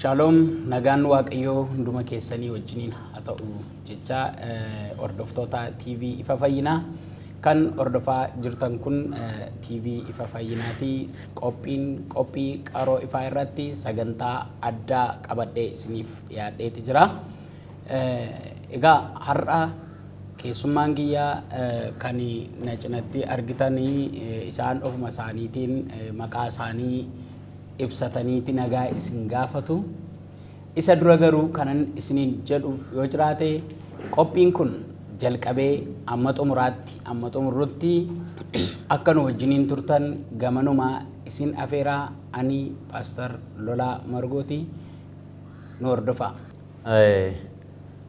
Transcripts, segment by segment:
Shaaloom, nagaan Waaqayyoo hunduma keessanii wajjiniin haa ta'u jecha, hordoftoota TV Ifa Fayyinaa kan hordofaa jirtan, kun TV Ifa Fayyinaati. Qophiin qophii Qaroo Ifaa irratti sagantaa addaa qabadhee isiniif dhiyaadheeti jira. Egaa har'a keessummaan kiyya kan na cinatti argitanii isaan ofuma isaaniitiin maqaa isaanii ibsataniiti nagaa isin gaafatu. Isa dura garuu kanan isiniin jedhuuf yoo jiraate, qophiin kun jalqabee amma xumuraatti, amma xumurrutti akka nu wajjiniin turtan gamanumaa isin afeeraa. Ani Paastar Lolaa Margooti, nu hordofaa.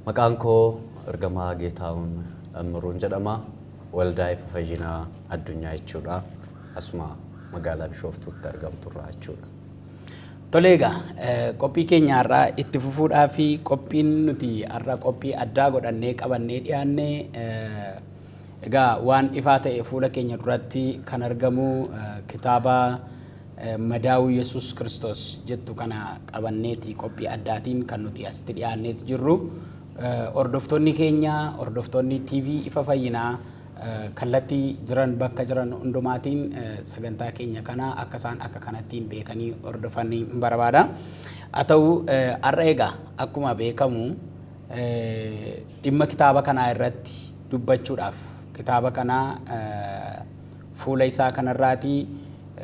Maqaan koo Ergamaa Geetaahun Immiruun jedhama. Waldaa Ifa Fayyinaa Addunyaa jechuudha. Asuma magaalaa Bishooftuutti argamturraa jechuudha. Tolee, egaa qophii keenya har'aa itti fufuudhaa fi qophiin nuti har'a qophii addaa godhannee qabannee dhiyaanne, egaa waan ifaa ta'e fuula keenya duratti kan argamu kitaaba Madaa'uu Yesuus Kiristoos jettu kana qabanneeti qophii addaatiin kan nuti asitti dhiyaanneeti jirru. Hordoftoonni keenya, hordoftoonni TV Ifa Fayyinaa kallattii jiran, bakka jiran hundumaatiin sagantaa keenya kana akka isaan akka kanattiin beekanii hordofanii hin barbaada. Haa ta'u, har'a egaa akkuma beekamu dhimma kitaaba kanaa irratti dubbachuudhaaf, kitaaba kana fuula isaa kanarraatii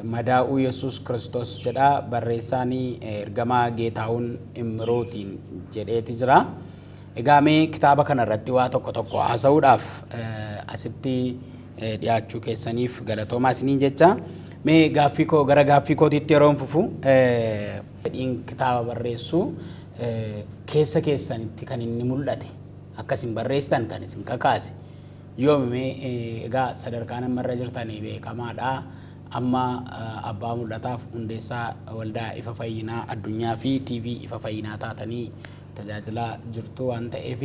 Madaa'uu Yesuus Kiristoos jedha, barreessaan Ergamaa Geetaahun Immiruutiin jedheeti jira. Egaa mee kitaaba kana irratti waa tokko tokko haasa'uudhaaf asitti dhiyaachuu keessaniif galatoomaa isiniin jecha. Mee gaaffii koo gara gaaffii kootiitti yeroon fufu, fedhiin kitaaba barreessuu keessa keessanitti kan inni mul'ate, akka isin barreessitan kan isin kakaase yoomi mee? Egaa sadarkaan amma irra jirtan beekamaadha. Amma abbaa mul'ataaf hundeessaa Waldaa Ifa Fayyinaa Addunyaa fi TV Ifa Fayyinaa taatanii tajaajilaa jirtu waan ta'eef,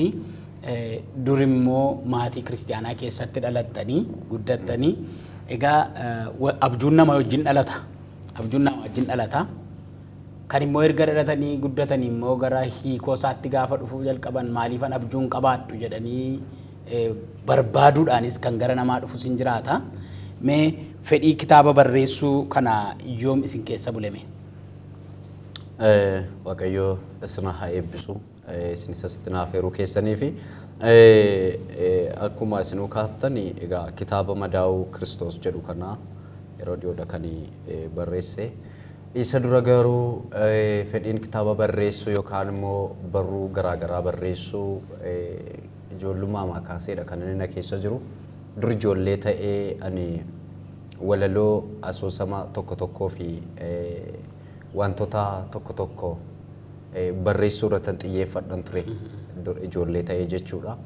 dur immoo maatii kiristiyaanaa keessatti dhalattanii guddattanii, egaa abjuun nama wajjin dhalata. Abjuun nama wajjin dhalata. Kan immoo erga dhalatanii guddatanii immoo gara hiikoo isaatti gaafa dhufuu jalqaban, maaliifan abjuun qabaadhu jedhanii barbaaduudhaanis kan gara namaa dhufus hin jiraata. Mee fedhii kitaaba barreessuu kana yoom isin keessa buleme? Waaqayyo isin haa eebbisu. Isinis asitti naaf eeruu keessanii fi akkuma isinuu kaaftani, egaa kitaaba Madaa'uu Kiristoos jedhu kana yeroo dhiyoodha kan barreesse. Isa dura garuu fedhiin kitaaba barreessuu yookaan immoo barruu garaagaraa barreessuu ijoollummaa kaaseedha kan inni na keessa jiru. Dur ijoollee ta'ee ani walaloo, asoosama tokko tokkoo fi wantoota tokko tokko barreessuu irratti xiyyeeffadhan ture ijoollee ta'ee jechuudha.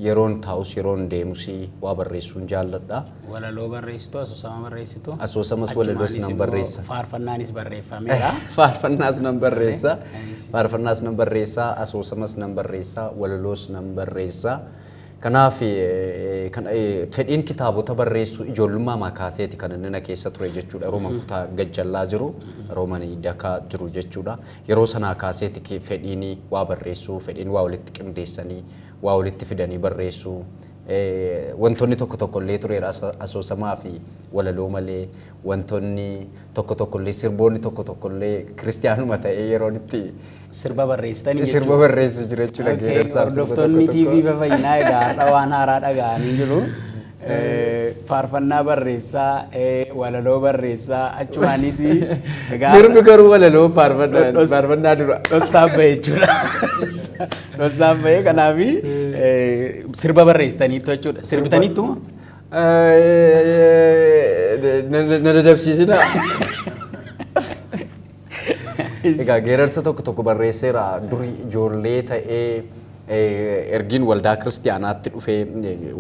Yeroon taa'us, yeroon deemus waa barreessuun jaalladha. Walaloo barreessitu, asoosama barreessitu. Asoosamas walaloos nan barreessa. Faarfannaanis barreeffameera. Faarfannaas nan barreessa. Faarfannaas nan barreessa, asoosamas nan barreessa, walaloos nan barreessa. Kanaaf fedhiin kitaabota barreessuu ijoollummaa kaaseeti kan inni na keessa ture jechuudha. Yeroo kutaa gajjallaa jiru, yeroo mani dakaa jiru jechuudha. Yeroo sanaa kaaseeti fedhiin waa barreessuu, fedhiin waa walitti qindeessanii, waa walitti fidanii barreessuu, wantoonni tokko tokko illee tureera. Asoosamaa fi walaloo malee wantoonni tokko tokko illee, sirboonni tokko tokko illee kiristiyaanuma ta'ee yeroon itti sirba barreessitanii. Sirba barreessu jira jechuudha. Hordoftoonni TV Ifa Fayyinaa egaa har'a waan haaraa dhaga'anii jiru. Faarfannaa barreessaa, walaloo barreessaa, achumaanis Sirbi garuu walaloo faarfannaa dura. Dhossaan bahe jechuudha. Dhossaan bahe, kanaaf sirba barreessitaniitu jechuudha. Sirbitaniitu? Na dadhabsiisina. Egaa geerarsa tokko tokko barreesseera. Duri ijoollee ta'ee ergiin waldaa kiristiyaanaatti dhufee,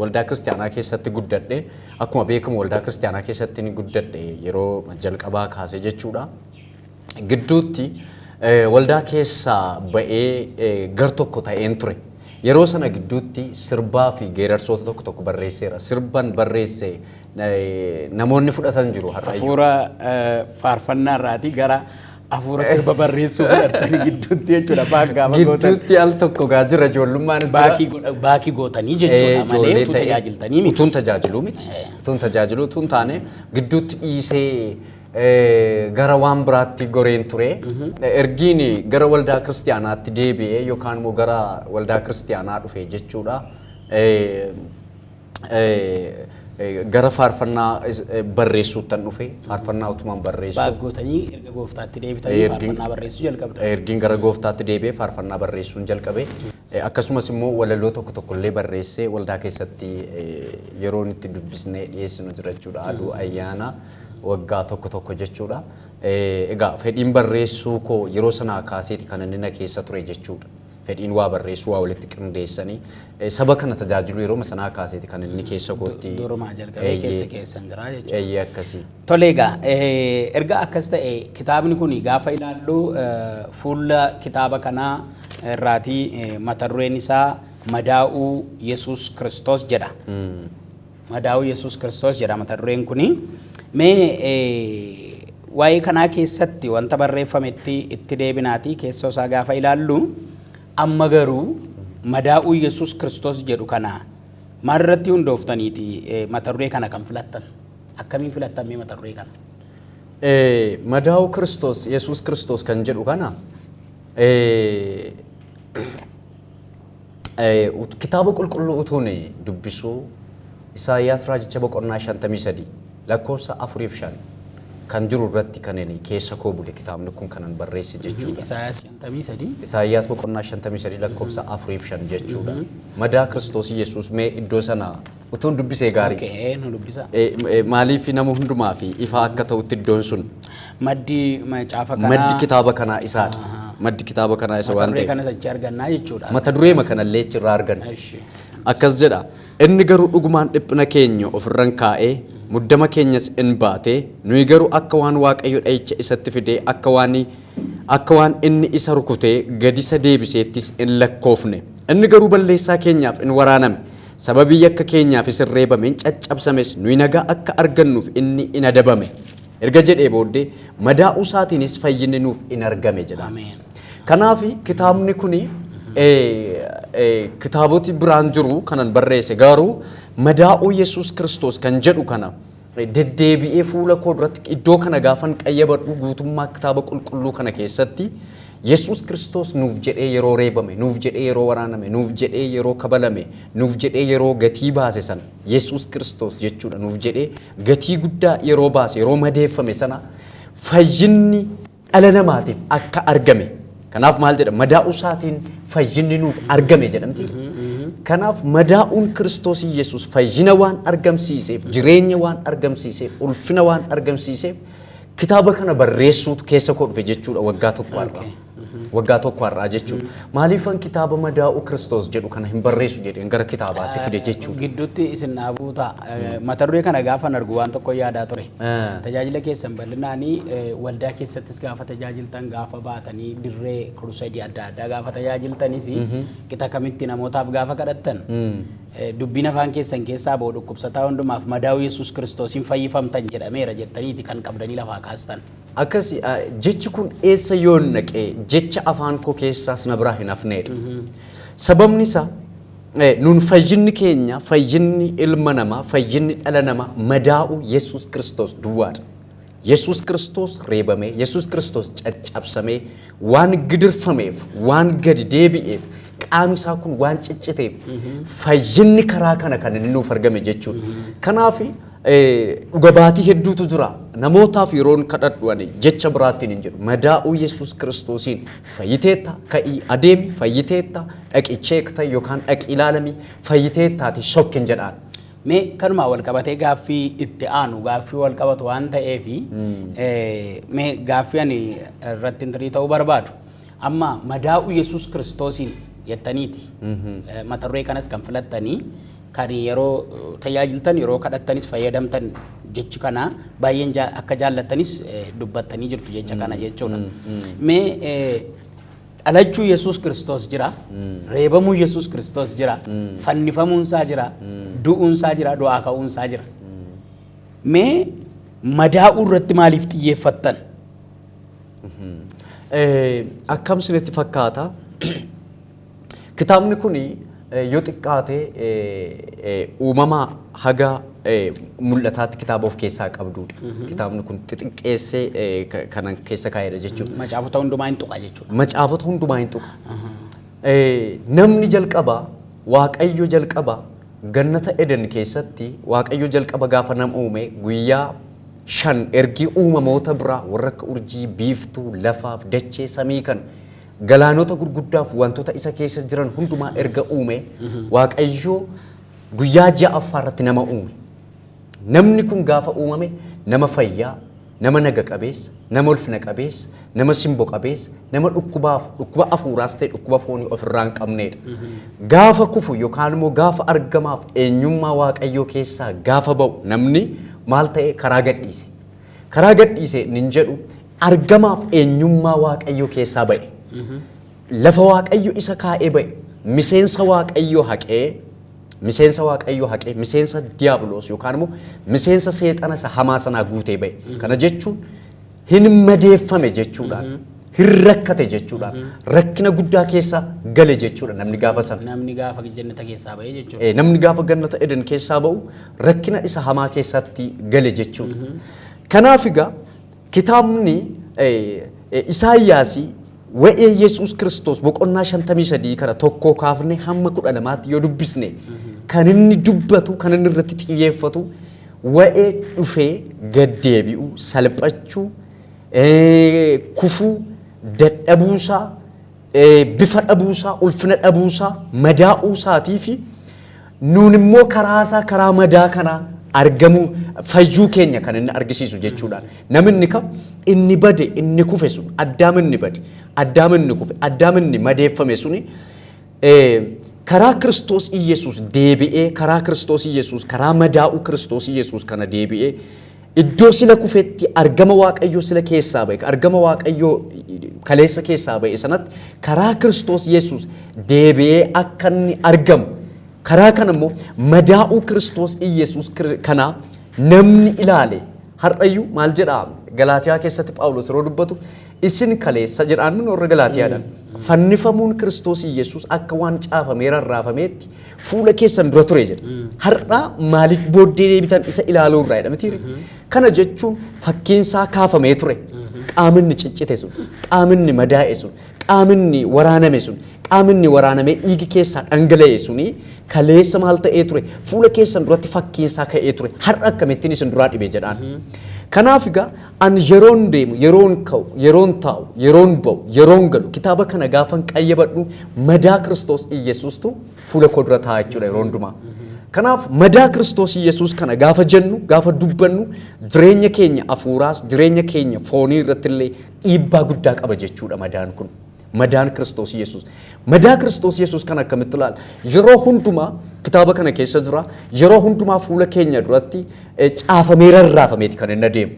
waldaa kiristiyaanaa keessatti guddadhe. Akkuma beekamu waldaa kiristiyaanaa keessatti ni guddadhe yeroo jalqabaa kaase jechuudha. Gidduutti waldaa keessaa ba'ee gar tokko ta'een ture. Yeroo sana gidduutti sirbaa fi geerarsoota tokko tokko barreesseera. Sirban barreesse namoonni fudhatan jiru har'ayyuu. Hafuura faarfannaa irraatii gara Hafuura sirba barreessuu fudhattanii gidduutti jechuudha back gaafa gootan. Gidduutti al tokko gaa jira, ijoollummaan jira. Back gootanii jechuudha malee Ijoollee utuu ta'e tajaajiltanii miti. Utuun tajaajiluu miti. Utuun tajaajiluu utuun taane gidduutti dhiisee gara waan biraatti goreen ture. Ergiin gara waldaa kiristiyaanaatti deebi'ee yookaan immoo gara waldaa kiristiyaanaa dhufe jechuudha. Gara faarfannaa barreessuuttan dhufe, faarfannaa utumaan barreessu. Back gootanii erga gooftaatti deebitanii faarfannaa barreessuu jalqabdan. Ergiin gara gooftaatti deebi'ee faarfannaa barreessuun jalqabe. Akkasumas immoo walaloo tokko tokko illee barreessee waldaa keessatti yeroo itti dubbisnee dhiyeessinu jira jechuudha. Aduu ayyaana waggaa tokko tokko jechuudha. Egaa fedhiin barreessuu koo yeroo sanaa kaaseeti kan inni na keessa ture jechuudha. Fedhiin waa barreessuu, waa walitti qindeessanii saba kana tajaajilu yeroo sanaa kaaseeti kan inni keessa kootti. Durumaa jalqabee keessa keessan jira jechuudha. Eeyyee, akkasii. Tole egaa, erga akkas ta'e kitaabni kun gaafa ilaallu fuula kitaaba kanaa irraatii mata dureen isaa "Madaa'uu Yesuus Kiristoos" jedha. "Madaa'uu Yesuus Kiristoos" jedha mata dureen kuni. Mee waa'ee kanaa keessatti wanta barreeffametti itti deebinaatii keessoo isaa gaafa ilaallu, amma garuu "Madaa'uu Yesuus Kiristoos" jedhu kana maalirratti hundooftaniiti mata duree kana kan filattan? Akkamiin filattan mee mata duree kana? Madaa'uu Kiristoos, Yesuus Kiristoos kan jedhu kana kitaaba qulqulluu utuun dubbisuu Isaayyaas raajicha boqonnaa 53 lakkoofsa 4 fi 5 kan jiru irratti kan inni keessa koo bule kitaabni kun kanan barreesse jechuudha. Isaayyaas 53. Isaayyaas boqonnaa 53 lakkoofsa 4 fi 5 jechuudha. Madaa Kiristoos Yesuus mee iddoo sana utuun dubbisee gaarii. Okay, nu dubbisa. Maaliif nama hundumaa fi ifa akka ta'utti iddoon sun Maddi macaafa kanaa. Maddi kitaaba kanaa isaadha. Maddi kitaaba kanaa isa Mata waan duree ta'eef. kanas achi argannaa jechuudha. Mata dureema kanallee achirraa arganna. Ishi. Akkas jedha. "Inni garuu dhugumaan dhiphina keenya ofirran kaa'ee, muddama keenyas in baate. Nuyi garuu akka waan Waaqayyo dha'icha isatti fidee, akka waan inni isa rukutee gadi isa deebiseettis in lakkoofne. Inni garuu balleessaa keenyaaf in waraaname. Sababii yakka keenyaafis in reebame, in caccabsames. Nuyi nagaa akka argannuuf inni in adabame." Erga jedhee booddee, "Madaa'uu isaatiinis fayyinni nuuf in argame" jedha. Ameen. Kanaaf kitaabni kuni kitaaboti biraan jiru kanan barreesse, garuu madaa'uu Yesuus Kiristoos kan jedhu kana deddeebi'ee fuula koo duratti iddoo kana gaafan qayyabadhu, guutummaa kitaaba qulqulluu kana keessatti Yesuus Kiristoos nuuf jedhee yeroo reebame, nuuf jedhee yeroo waraaname, nuuf jedhee yeroo kabalame, nuuf jedhee yeroo gatii baase sana, Yesuus Kiristoos jechuudha, nuuf jedhee gatii guddaa yeroo baase, yeroo madeeffame sana fayyinni dhala namaatiif akka argame. Kanaaf maal jedha? "Madaa'uu isaatiin fayyinni nuuf argame" jedhamti. Kanaaf madaa'uun Kiristoos Yesuus fayyina waan argamsiiseef, jireenya waan argamsiiseef, ulfina waan argamsiiseef kitaaba kana barreessuutu keessa koo dhufe jechuudha waggaa tokko har'aa. Waggaa tokko har'aa jechuudha. Maaliifan kitaaba madaa'uu Kiristoos jedhu kana hin barreessu jedheen gara kitaabaatti fide jechuudha. Gidduutti isin dhaabuu ta'a. Mata duree kana gaafan argu waan tokko yaadaa ture. Tajaajila keessan bal'inaanii waldaa keessattis gaafa tajaajiltan, gaafa baatanii dirree crusade adda addaa gaafa tajaajiltanis, qixa kamitti namootaaf gaafa kadhattan, dubbiin afaan keessan keessaa ba'u "Dhukkubsataa hundumaaf madaa'uu Yesuus Kiristoosiin fayyifamtan jedhameera" jettaniiti kan qabdanii lafaa kaastan. Akkasi, jechi kun eessa yoon naqee jecha afaan koo keessaas na biraa hin hafneedha. Sababni isaa nun fayyinni keenya, fayyinni ilma namaa, fayyinni dhala namaa madaa'uu Yesuus Kiristoos duwwaadha. Yesuus Kiristoos reebamee, Yesuus Kiristoos caccabsamee waan gidirfameef, waan gadi deebi'eef, qaamni isaa kun waan cicciteef fayyinni karaa kana kan inni nuuf argame jechuudha. Kanaaf dhuga baatii hedduutu jira. Namootaaf yeroon kadhadhu ani jecha biraattiin hin jedhu. "Madaa'uu Yesuus Kiristoosiin fayyiteetta, ka'ii adeemi, fayyiteetta, dhaqi check ta'i yookaan dhaqi ilaalami, fayyiteettaati sokkin" jedhaan. Mee kanumaa wal qabatee gaaffii itti aanu, gaaffii wal qabatu waan ta'eefi, mee gaaffii ani irratti intirii ta'uu barbaadu. Amma "madaa'uu Yesuus Kiristoosiin" jettaniiti. Mata duree kanas kan filattanii, kan yeroo tajaajiltan, yeroo kadhattanis fayyadamtan, jechi kana baay'een akka jaallattanis dubbattanii jirtu jecha kana jechuudha. Mee dhalachuu Yesuus Kiristoos jira, reebamuu Yesuus Kiristoos jira, fannifamuunsaa jira, du'uunsaa jira, du'aa ka'uunsaa jira. Mee madaa'uu irratti maaliif xiyyeeffattan? Akkam isinitti fakkaata? Kitaabni kun yoo xiqqaate uumamaa haga mul'ataatti kitaaba of keessaa qabdudha. Kitaabni kun xixiqqeessee kanan keessa kaa'edha jechuudha. Macaafota hundumaa hin tuqa jechuudha. Macaafota hundumaa hin tuqa. Namni jalqaba, Waaqayyo jalqaba gannata Eden keessatti, Waaqayyo jalqaba gaafa nama uume, guyyaa 5 ergii uumamoota biraa warra akka urjii, biiftuu, lafaaf, dachee, samii kan galaanota gurguddaaf wantoota isa keessa jiran hundumaa erga uume, Waaqayyo guyyaa ja'affaa irratti nama uume. Namni kun gaafa uumame nama fayyaa, nama naga qabeessa, nama ulfina qabeessa, nama simbo qabeessa, nama dhukkubaaf dhukkuba afuuraas ta'e dhukkuba foonii ofirraa hin qabneedha. Gaafa kufu yookaan immoo gaafa argamaaf eenyummaa Waaqayyoo keessaa gaafa ba'u, namni maal ta'e? Karaa gadhiise. Karaa gadhiise nin jedhu, argamaaf eenyummaa Waaqayyoo keessaa ba'e. Lafa Waaqayyo isa kaa'ee ba'e. Miseensa Waaqayyoo haqee, miseensa Waaqayyoo haqee, miseensa Diiyaabiloos yookaan immoo miseensa seexana isa hamaa sanaa guutee ba'e. Kana jechuun hin madeeffame jechuudhaan, hin rakkate jechuudhaan, rakkina guddaa keessa gale jechuudha namni gaafa sana. Namni gaafa jannata keessaa ba'e jechuudha. Namni gaafa gannata Eden keessaa ba'u rakkina isa hamaa keessatti gale jechuudha. Kanaaf egaa kitaabni Isaayyaasii wa'ee Yesuus Kiristoos boqonnaa 53 kana 1 kaafne hamma 12tti yoo dubbisne, kan inni dubbatu, kan inni irratti xiyyeeffatu wa'ee dhufee gad deebi'u, salphachuu, kufuu, dadhabuusaa, bifa dhabuusaa, ulfina dhabuusaa, madaa'uusaatii fi nuun immoo karaa isaa, karaa madaa kanaa argamuu fayyuu keenya kan inni argisiisu jechuudha. Namni kam inni bade, inni kufe sun, Addaam inni bade, Addaam inni kufe, Addaam inni madeeffame suni karaa Kiristoos Iyyasuus deebi'ee, karaa Kiristoos Iyyasuus, karaa madaa'uu Kiristoos Iyyasuus kana deebi'ee iddoo sila kufetti, argama Waaqayyoo sila keessaa ba'e, argama Waaqayyoo kaleessa keessaa ba'e sanatti karaa Kiristoos Yesuus deebi'ee akka inni argamu, karaa kana immoo madaa'uu Kiristoos Iyyasuus kanaa namni ilaale har'ayyuu maal jedhaa? Galaatiyaa keessatti Phaawulos yeroo dubbatu, isin kaleessa jedhaan min warra Galaatiyaadhaan, fannifamuun Kiristoos Iyyasuus akka waan caafamee rarraafameetti fuula keessan dura ture jedha. Har'a maaliif booddee deebitan isa ilaaluu irraa jedha mitiire? Kana jechuun fakkiinsaa kaafamee ture. Qaaminni ciccite sun, qaaminni madaa'e sun, qaaminni waraaname sun, qaaminni waraanamee dhiigi keessaa dhangala'e suni kaleessa maal ta'ee ture? Fuula keessan duratti fakkiinsaa ka'ee ture. Har'a akkamittiin isin duraa dhibe jedhaan. Kanaaf egaa ani yeroon deemu, yeroon ka'u, yeroon taa'u, yeroon ba'u, yeroon galu, kitaaba kana gaafan qayyabadhu madaa Kiristoos Iyyasuustu fuula koo dura taa'a jechuudha yeroo hundumaa. Kanaaf madaa Kiristoos Iyyasuus kana gaafa jennu, gaafa dubbannu, jireenya keenya afuuraas, jireenya keenya foonii irratti illee dhiibbaa guddaa qaba jechuudha madaan kun. Madaan Kiristoos Yesuus. Madaa Kiristoos Yesuus kana akkamitti ilaala? Yeroo hundumaa kitaaba kana keessa jira. Yeroo hundumaa fuula keenya duratti caafamee rarraafameeti kan inni adeemu.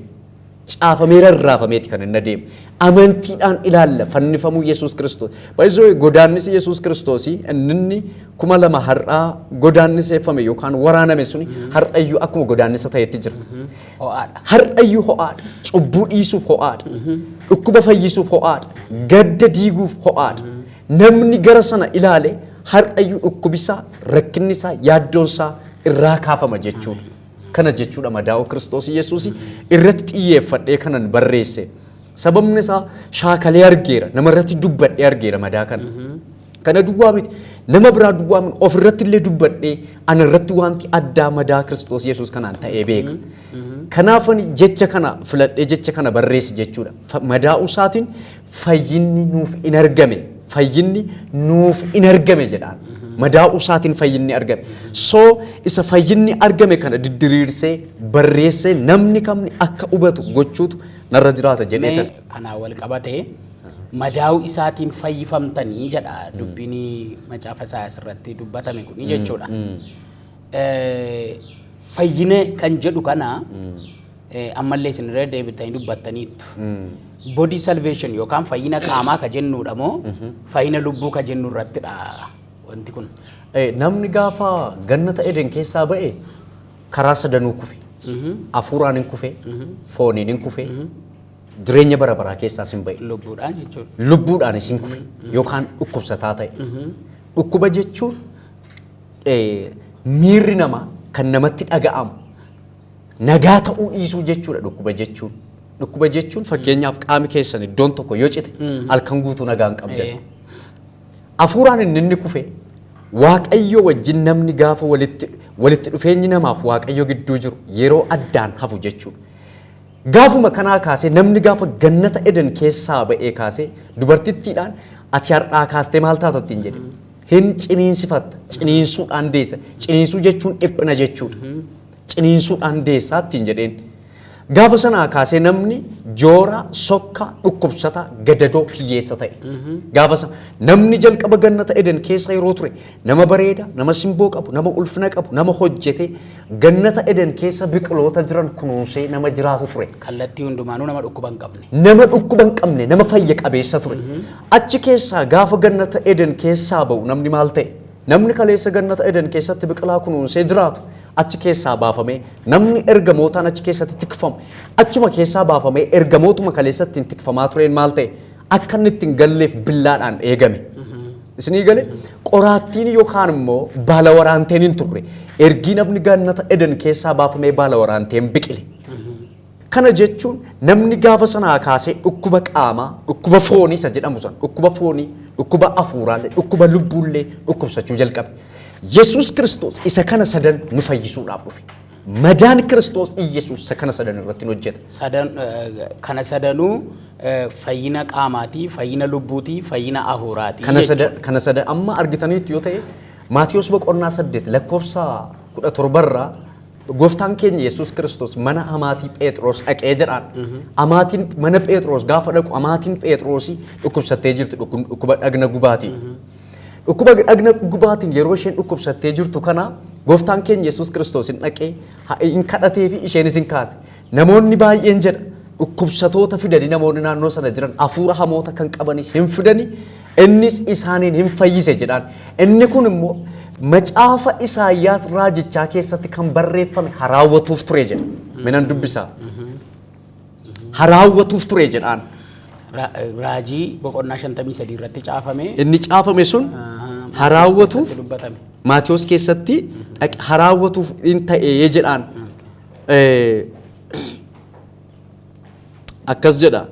Caafamee rarraafameeti kan inni adeemu. Amantiidhaan ilaalla fannifamuu Yesuus Kiristoos. Baay'isoo godaannisi Yesuus Kiristoos inni 2000 har'aa godaanniseeffame yookaan waraaname suni har'ayyuu akkuma godaannisa ta'etti jira. Ho'aadha. Har'ayyuu ho'aadha. Cubbuu dhiisuuf ho'aadha. Dhukkuba fayyisuuf ho'aadha. Gadda diiguuf ho'aadha. Namni gara sana ilaale har'ayyuu dhukkubisaa, rakkinnisaa, yaaddoonsaa irraa kaafama jechuudha. Kana jechuudha madaa'uu Kiristoos Yesuus irratti xiyyeeffadhee kanan barreesse. Sababni isaa shaakalee argeera. Namarratti dubbadhee argeera madaa kana. Kana duwwaa miti. Nama biraa duwwaa miti. Ofirratti illee dubbadhee ana irratti wanti addaa madaa Kiristoos Yesuus kanaan ta'ee beeka. Kanaaf ani jecha kana filadhee jecha kana barreesse jechuudha. Madaa'uu isaatiin fayyinni nuuf in argame. Fayyinni nuuf in argame jedhaan. Madaa'uu isaatiin fayyinni argame. So isa fayyinni argame kana diddiriirsee barreessee namni kamni akka hubatu gochuutu narra jiraata jedhee tan. Kanaan wal qabatee, madaa'uu isaatiin fayyifamtanii jedha dubbiin macaafa Isaayyaas irratti dubbatame kuni jechuudha. Fayyina kan jedhu kana ammallee isin irra deebitanii dubbattaniittu. Body salvation yookaan fayyina qaamaa ka jennuudha moo fayyina lubbuu ka jennu irrattidha wanti kun? Namni gaafa gannata Eden keessaa ba'e karaa sadanuu kufe. Hafuuraan hin kufe, fooniin hin kufe, Jireenya bara baraa keessaas hin ba'e. Lubbuudhaan jechuudha. Lubbuudhaan isin kufe yookaan dhukkubsataa ta'e. Dhukkuba jechuun miirri namaa kan namatti dhaga'amu nagaa ta'uu dhiisuu jechuudha dhukkuba jechuun. Dhukkuba jechuun fakkeenyaaf qaami keessan iddoon tokko yoo cite halkan guutuu nagaa hin qabdan. Hafuuraan inni kufe Waaqayyo wajjin namni gaafa walitti dhufeenyi namaaf Waaqayyo gidduu jiru yeroo addaan hafu jechuudha. Gaafuma kanaa kaasee namni gaafa gannata Eden keessaa ba'ee kaasee dubartittiidhaan ati har'aa kaastee maal taata ittiin jedhe. Hin ciniinsifatta. Ciniinsuudhaan deessa. Ciniinsuu jechuun dhiphina jechuudha. Ciniinsuudhaan deessaa ittiin jedheen. Gaafa sanaa kaasee namni joora, sokka, dhukkubsataa, gadadoo, hiyyeessa ta'e. Gaafa sana namni jalqaba gannata Eden keessa yeroo ture nama bareeda, nama simboo qabu, nama ulfina qabu, nama hojjete gannata Eden keessa biqiloota jiran kunuunsee nama jiraatu ture. Kallattii hundumaanuu nama dhukkuba hin qabne. Nama dhukkuba hin qabne, nama fayya qabeessa ture. Achi keessaa gaafa gannata Eden keessaa ba'u namni maal ta'e? Namni kaleessa gannata Eden keessatti biqilaa kunuunsee jiraatu achi keessaa baafamee namni ergamootaan achi keessatti tikfamu achuma keessaa baafamee ergamootuma kaleessa ittiin tikfamaa tureen maal ta'e? Akka inni ittiin galleef billaadhaan eegame. Isinii gale qoraattiin yookaan immoo baala waraanteen hin turre. Ergii namni gannata Eden keessaa baafamee baala waraanteen biqile. Kana jechuun namni gaafa sanaa kaasee dhukkuba qaamaa, dhukkuba foonii isa jedhamu sana, dhukkuba foonii, dhukkuba hafuuraallee, dhukkuba lubbuullee dhukkubsachuu jalqabe. Yesuus Kiristoos isa kana sadan nu fayyisuudhaaf dhufe. Madaan Kiristoos Iyyasuus isa kana sadan irratti nu hojjeta. Sadan kana sadanuu fayyina qaamaatii, fayyina lubbuutii, fayyina hafuuraatii. Kana sadan kana sadan amma argitaniitu yoo ta'e Maatiyos boqonnaa 8 lakkoofsa 17 irraa Gooftaan keenya Yesuus Kiristoos mana amaatii Phexros dhaqee jedhaan. Amaatiin mana Phexros gaafa dhaqu amaatiin Phexrosii dhukkubsattee jirti dhukkuba dhagna gubaatiin. Dhukkuba dhagna gubaatiin yeroo isheen dhukkubsattee jirtu kana gooftaan keenya Yesuus Kiristoos hin dhaqee hin kadhatee fi isheenis hin kaate. Namoonni baay'een jedha dhukkubsatoota fidanii namoonni naannoo sana jiran hafuura hamoota kan qabanis hin fidani innis isaaniin hin fayyise jedhaan. Inni kun immoo macaafa Isaayyaas raajichaa keessatti kan barreeffame haraawwatuuf ture jedha. Minan dubbisaa. Haraawwatuuf ture jedhaan. Raajii boqonnaa 53 irratti caafame. Inni caafame sun haraawwatuuf dubbatame. Maatiyos keessatti haraawwatuuf in ta'ee jedhaan. Akkas jedha.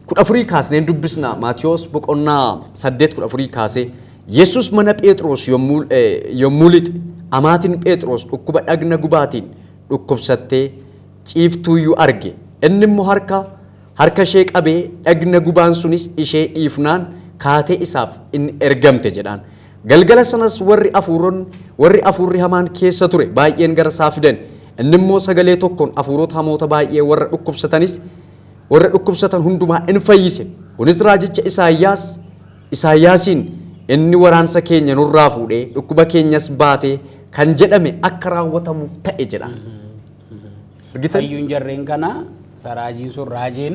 14 kaasneen dubbisna. Maatiyos boqonnaa 8 14 kaasee Yesus mana Phexros yommuu lixe amaatiin Phexros dhukkuba dhagna gubaatiin dhukkubsattee ciiftuuyyuu arge. Inni immoo harka ishee qabee dhagna gubaan sunis ishee dhiifnaan kaatee isaaf in ergamte jedhaan. Galgala sanas warri hafuurri hamaan keessa ture baay'een gara isaa fidan. Inni immoo sagalee tokkoon hafuurota hamoota baay'ee warra dhukkubsatanis warra dhukkubsatan hundumaa in fayyise. Kunis raajicha Isaayyaasiin inni waraansa keenya nurraa fuudhee dhukkuba keenyas baatee kan jedhame akka raawwatamuuf ta'e jedha. Argitan? Fayyuun jarreen kana raajiin sun raajiin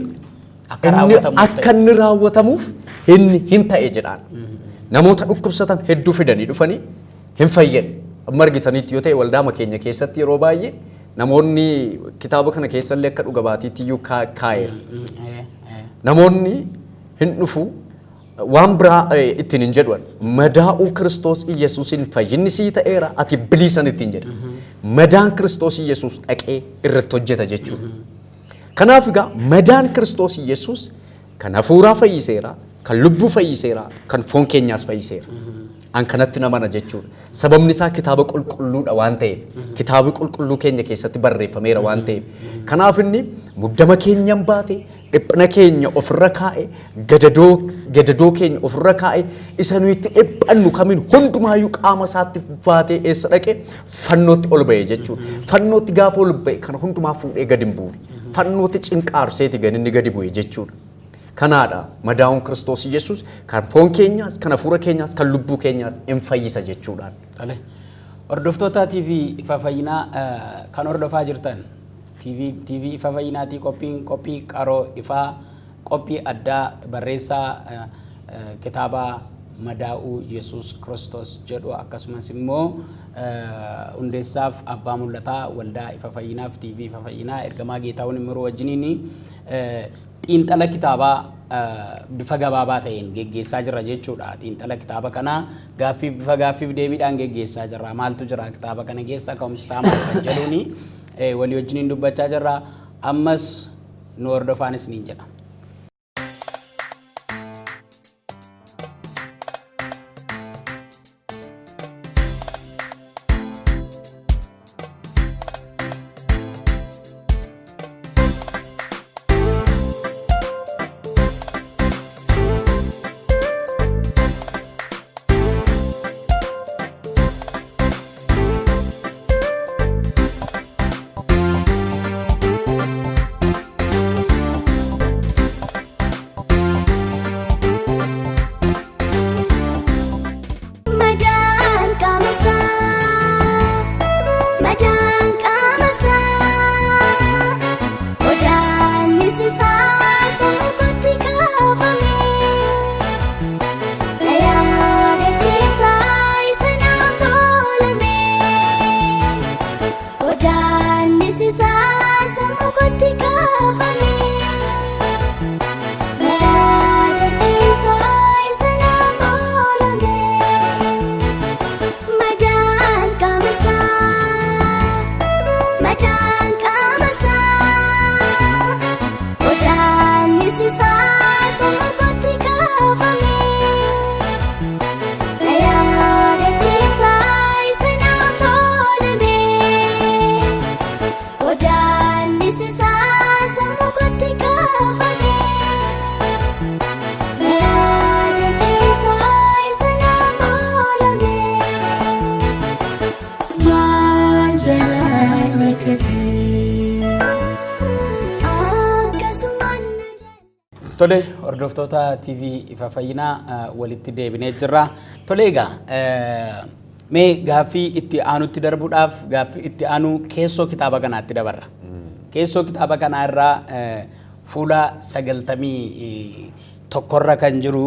akka raawwatamuuf akka inni raawwatamuuf inni hin ta'e jedhaan. Namoota dhukkubsatan hedduu fidanii dhufanii hin fayyan. Amma argitaniitti yoo ta'e waldaama keenya keessatti yeroo baay'ee namoonni kitaaba kana keessallee akka dhuga baatiitti iyyuu kaa'eera. Namoonni hin dhufu waan biraa ittiin hin jedhuan. Madaa'uu Kiristoos Iyyasuusiin fayyinni sii ta'eera ati biliisan ittiin jedha. Madaan Kiristoos Iyyasuus dhaqee irratti hojjeta jechuudha. Kanaaf egaa madaan Kiristoos Iyyasuus kan hafuuraa fayyiseera, kan lubbuu fayyiseera, kan foon keenyaas fayyiseera. An kanatti namana jechuudha. Sababni isaa kitaaba qulqulluudha waan ta'eef, kitaaba qulqulluu keenya keessatti barreeffameera waan ta'eef. Kanaaf inni muddama keenyan baate, dhiphina keenya ofirra kaa'e, gadadoo keenya ofirra kaa'e, isa nuyi itti dhiphannu kamiin hundumaayyuu qaama isaatti baatee eessa dhaqe? Fannootti ol ba'e jechuudha. Fannootti gaafa ol ba'e kana hundumaa fuudhee gadi hin buune. Fannootti cinqaarseeti gadi inni gadi bu'e jechuudha. Kanaadha madaa'uun Kiristoos Yesuus kan foon keenyaas, kan hafuura keenyaas, kan lubbuu keenyaas in fayyisa jechuudhaan. Tole. Hordoftoota TV Ifa Fayyinaa kan hordofaa jirtan TV Ifa Fayyinaatii qophiin qophii qaroo ifaa qophii addaa barreessaa kitaaba Madaa'uu Yesuus Kiristoos jedhu akkasumas immoo hundeessaaf abbaa mul'ataa waldaa Ifa Fayyinaaf TV Ifa Fayyinaa ergamaa Geetahuun Immiruu wajjiniin xiinxala kitaabaa bifa gabaabaa ta'een geggeessaa jirra jechuudha. Xiinxala kitaaba kanaa gaaffiif bifa gaaffiif deebiidhaan geggeessaa jirra. Maaltu jira kitaaba kana keessa, ka'umsi isaa maal kan jedhuuni walii wajjiniin dubbachaa jirra. Ammas nu hordofaanis niin jedha. Madaan qaama isaa, madaan qaama isaa, godaannisi isaa sammuu kootti kaafame. Na yaadachiisa isa naaf oolame. Godaannisi isaa sammuu kootti kaafame. Na yaadachiisa isa naaf oolame. Madaan qaama isaa, madaan qaama isaa, godaannisi isaa sammuu kootti kaafame. Na yaadachiisa isa naaf oolame. Godaannisi isaa sammuu kootti kaafame. Na yaadachiisa isa naaf oolame. Maal jaalala akkasii akkasumaan na jaalladha. Tole, hordoftoota TV Ifa Fayyinaa, walitti deebinee jirra. Tole egaa, mee gaaffii itti aanutti darbuudhaaf gaaffii itti aanu keessoo kitaaba kanaatti dabarra. Keessoo kitaaba kanaa irraa fuula 91rra kan jiru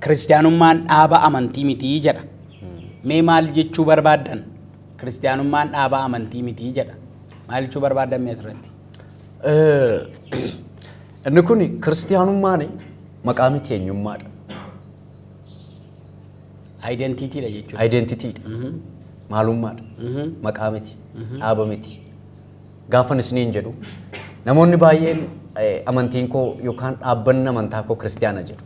"Kiristiyaanummaan dhaaba amantii mitii" jedha. Mee maal jechuu barbaaddan? "Kiristiyaanummaan dhaaba amantii mitii" jedha. Maal jechuu barbaaddan mee asirratti? Inni kun kiristiyaanummaan maqaa miti, eenyummaadha. Identityidha jechuudha. Identityidha. Maalummaadha. Maqaa miti. Dhaaba miti. Gaafan isiniin jedhu, namoonni baay'een amantiin koo yookaan dhaabbanni amantaa koo kiristiyaana jedhu.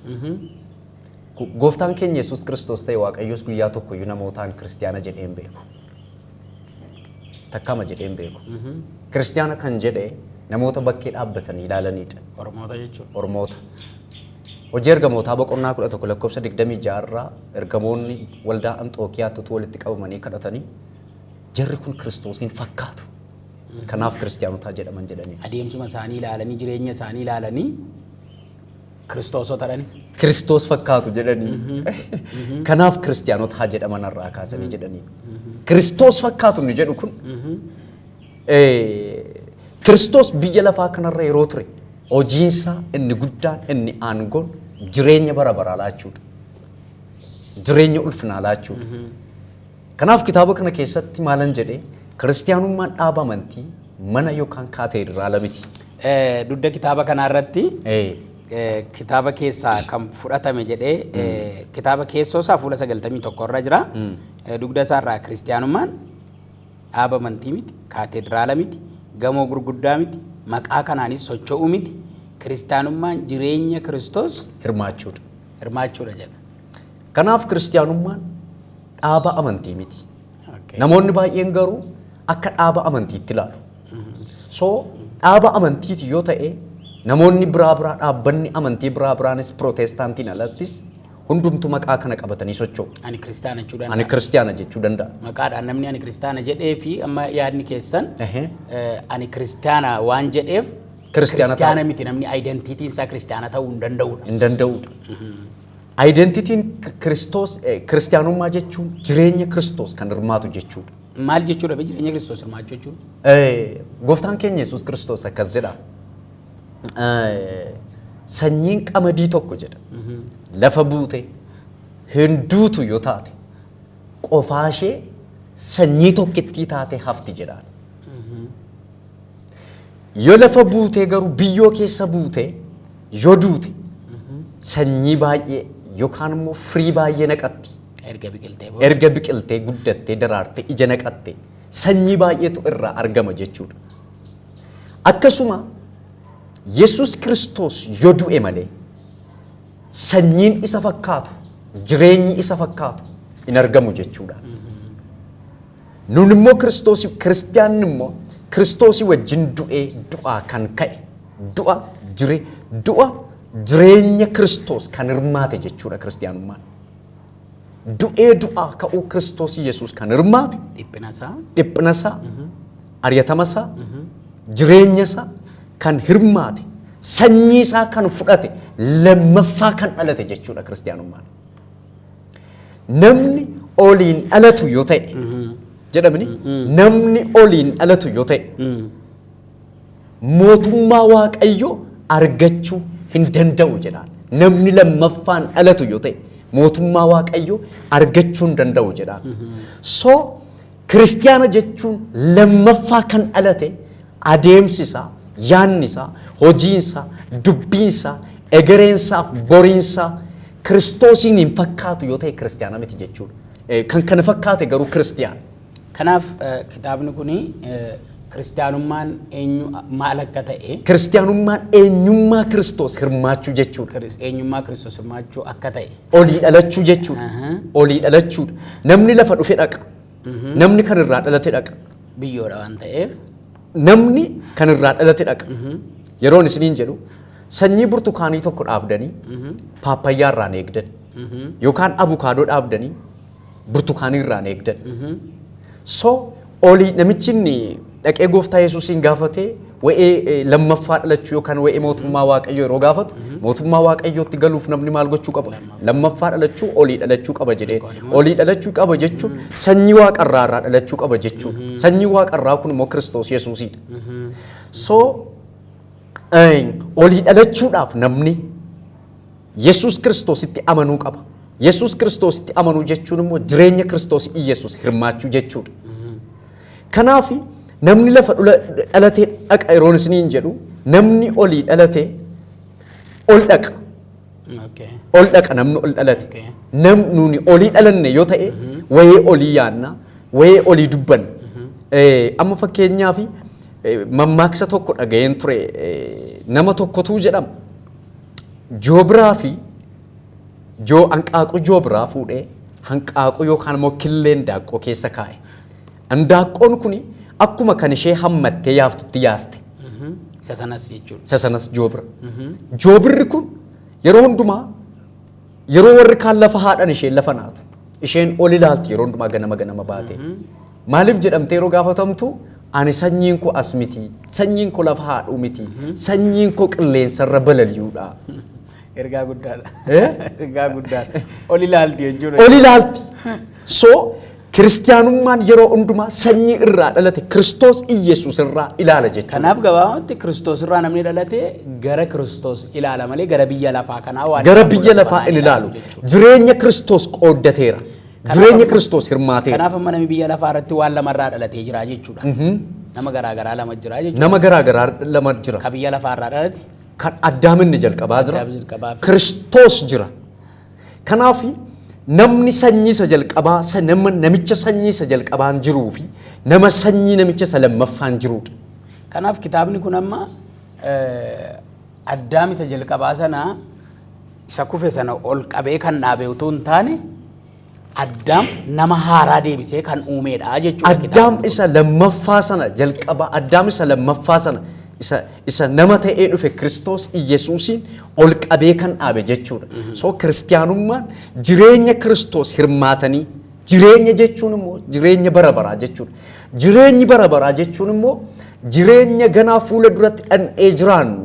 Gooftaan keenya Yesuus Kiristoos ta'e Waaqayyos guyyaa tokkoyyuu namootaan kiristiyaana jedhee hin beeku. Takkama jedhee hin beeku. Kiristiyaana kan jedhe namoota bakkee dhaabbatanii ilaalanidha. Oromoota jechuudha. Ormoota. Hojii Ergamootaa boqonnaa 11 lakkoofsa 26 irraa ergamoonni waldaa Anxookiyaatti utuu walitti qabamanii kadhatanii, "Jarri kun Kiristoosiin fakkaatu. Kanaaf kiristiyaanotaa jedhaman" jedhanii. Adeemsuma isaanii ilaalanii, jireenya isaanii ilaalanii Kiristoosota dhani. Kiristoos fakkaatu jedhanii. Kanaaf kiristiyaanota haa jedhaman irraa kaasanii jedhanii. Kiristoos fakkaatu inni jedhu kun, Kiristoos biyya lafaa kanarra yeroo ture hojiinsaa inni guddaan, inni aangoon jireenya bara baraa laachuudha. Jireenya ulfinaa laachuudha. Kanaaf kitaaba kana keessatti maalan jedhee, kiristiyaanummaan dhaaba amantii, mana yookaan kaateediraala miti. Dugda kitaaba kanaa irratti kitaaba keessaa kan fudhatame jedhee, kitaaba keessoo isaa fuula 91 irra jira. Dugda isaa irraa "Kiristiyaanummaan dhaaba amantii miti, kaateediraala miti, gamoo gurguddaa miti, maqaa kanaanis socho'uu miti. Kiristiyaanummaan jireenya Kiristoos hirmaachuudha. Hirmaachuudha" jedha. Kanaaf kiristiyaanummaan dhaaba amantii miti. Namoonni baay'een garuu akka dhaaba amantiitti ilaalu. So dhaaba amantiiti yoo ta'e, namoonni biraa biraa, dhaabbanni amantii biraa biraanis pirootestaantiin alattis hundumtu maqaa kana qabatanii socho'u. Ani kiristaana jechuu danda'a. Ani kiristiyaana jechuu danda'a. Maqaadhaan namni ani kiristaana jedhee fi amma yaadni keessan ani kiristaana waan jedheef kiristaana kiristaana ta'u. miti, namni identityn isaa kiristaana ta'uu hin danda'udha. Hin danda'udha. Identityn Kiristoos, kiristiyaanummaa jechuun jireenya Kiristoos kan hirmaatu jechuudha. Maal jechuudha be jireenya Kiristoos hirmaachuu jechuun? Gooftaan keenya Yesuus Kiristoos akkas jedha. "Sanyiin qamadii tokko," jedha, "lafa buute Hin duutu yoo taate qofaa ishee sanyii tokkittii taate hafti jedhaan. Yoo lafa buutee garuu, biyyoo keessa buutee yoo duute, sanyii baay'ee yookaan immoo firii baay'ee naqatti. Erga biqiltee booda. Erga biqiltee, guddattee, daraartee, ija naqatte, sanyii baay'eetu irraa argama jechuudha. Akkasuma Yesus Kiristoos yoo du'e malee sanyiin isa fakkaatu, jireenyi isa fakkaatu hin argamu jechuudha. Nun immoo Kiristoosii, kiristiyaanni immoo Kiristoosii wajjin du'ee du'aa kan ka'e, du'a jireenya Kiristoos kan hirmaate jechuudha kiristiyaanummaan. Du'ee du'aa ka'uu Kiristoos Yesuus kan hirmaate, Dhiphina isaa. Dhiphina isaa, ari'atama isaa, jireenya isaa kan hirmaate, sanyii isaa kan fudhate, lammaffaa kan dhalate jechuudha kiristiyaanummaan. Namni oliin dhalatu yoo ta'e jedhamni, namni oliin dhalatu yoo ta'e mootummaa Waaqayyoo argachuu hin danda'u jedhaan. Namni lammaffaan dhalatu yoo ta'e mootummaa Waaqayyoo argachuu hin danda'u jedhaan. So kiristiyaana jechuun lammaffaa kan dhalate, adeemsi isaa, yaadni isaa, hojiin isaa, dubbiin isaa, egereen isaa fi boriin isaa Kiristoosiin hin fakkaatu yoo ta'e kiristiyaana miti jechuudha. Kan kana fakkaate garuu kiristiyaana. Kanaaf kitaabni kuni kiristiyaanummaan eenyu maal akka ta'e, Kiristiyaanummaan eenyummaa Kiristoos hirmaachuu jechuudha. Eenyummaa Kiristoos hirmaachuu akka ta'e. Olii dhalachuu jechuudha. Olii dhalachuudha. Namni lafa dhufe dhaqa. Namni kan irraa dhalate dhaqa. Biyyoodha waan ta'eef. Namni kan irraa dhalate dhaqa. Yeroon isiniin jedhu, sanyii burtukaanii tokko dhaabdanii paappayyaa irraan eegdan, yookaan abukaadoo dhaabdanii burtukaanii irraan eegdan. So olii namichi inni dhaqee gooftaa Yesuusiin gaafatee wa'ee lammaffaa dhalachuu yookaan wa'ee mootummaa Waaqayyoo yeroo gaafatu, mootummaa Waaqayyootti galuuf namni maal gochuu qaba? Lammaffaa dhalachuu, olii dhalachuu qaba jedhee. Olii dhalachuu qaba jechuun sanyii waaqarraa irraa dhalachuu qaba jechuudha. Sanyii waaqarraa kun immoo Kiristoos Yesuusiidha. So olii dhalachuudhaaf namni Yesuus Kiristoositti amanuu qaba. Yesuus Kiristoositti amanuu jechuun immoo jireenya Kiristoos Iyesuus hirmaachuu jechuudha. Kanaaf namni lafa dhalatee dhaqa yeroon isiniin jedhu, namni olii dhalate ol dhaqa. Ol dhaqa namni ol dhalate. Nam nuuni olii dhalanne yoo ta'e wayee olii yaanna, wayee olii dubbanna. Amma fakkeenyaaf mammaaksa tokko dhaga'een ture, nama tokkotu jedhama. Joobiraa fi joo hanqaaquu joobiraa fuudhee hanqaaquu yookaan immoo killee indaaqqoo keessa kaa'e. Indaaqqoon kun akkuma kan ishee hammattee yaaftutti yaaste. Isa sanas jechuudha. Isa sanas joobira. Joobirri kun yeroo hundumaa yeroo warri kaan lafa haadhan isheen lafa naatu. Isheen ol ilaalti yeroo hundumaa ganama ganama baate. Maaliif jedhamtee yeroo gaafatamtu, ani sanyiin koo as miti, sanyiin koo lafa haadhuu miti, sanyiin koo qilleensarra balali'uudha. Ergaa guddaadha. Eh? Ergaa guddaadha. Ol ilaalti jechuudha. Ol ilaalti. So kiristiyaanummaan yeroo hundumaa sanyii irraa dhalate Kiristoos Iyesuus irraa ilaala jechuudha. Kanaaf gabaabumatti Kiristoos irraa namni dhalate gara Kiristoos ilaala malee gara biyya lafaa kanaa waan Gara isaan biyya godhan lafaa kanaa hin ilaalu. jechuudha. Jireenya Kiristoos qooddateera. Kanaaf Jireenya Kiristoos hirmaateera. Kanaaf amma namni biyya lafaa irratti waan lamarraa dhalatee jira jechuudha. Nama garaa garaa lama jira jechuudha. Nama garaa garaa lama jira. Ka biyya lafaa irraa dhalate. Kan Addaam inni jalqabaa jira. Addaam jalqabaa fi Kiristoos jira. Kanaaf namni sanyii isa jalqabaa nama namicha sanyii isa jalqabaan jiruu fi nama sanyii namicha isa lammaffaan jirudha. Kanaaf kitaabni kun amma Addaam isa jalqabaa sana, isa kufe sana ol qabee kan dhaabe utuu hin taane, Addaam nama haaraa deebisee kan uumeedha jechuudha Addaam kitaabni kun. Isa lammaffaa sana jalqaba, Addaam isa lammaffaa sana, isa nama ta'ee dhufe Kiristoos Iyesuusiin ol qabee kan dhaabe jechuudha. So kiristiyaanummaan jireenya Kiristoos hirmaatanii, jireenya jechuun immoo jireenya bara baraa jechuudha. Jireenyi bara baraa jechuun immoo jireenya ganaa fuula duratti dhandhee jiraannu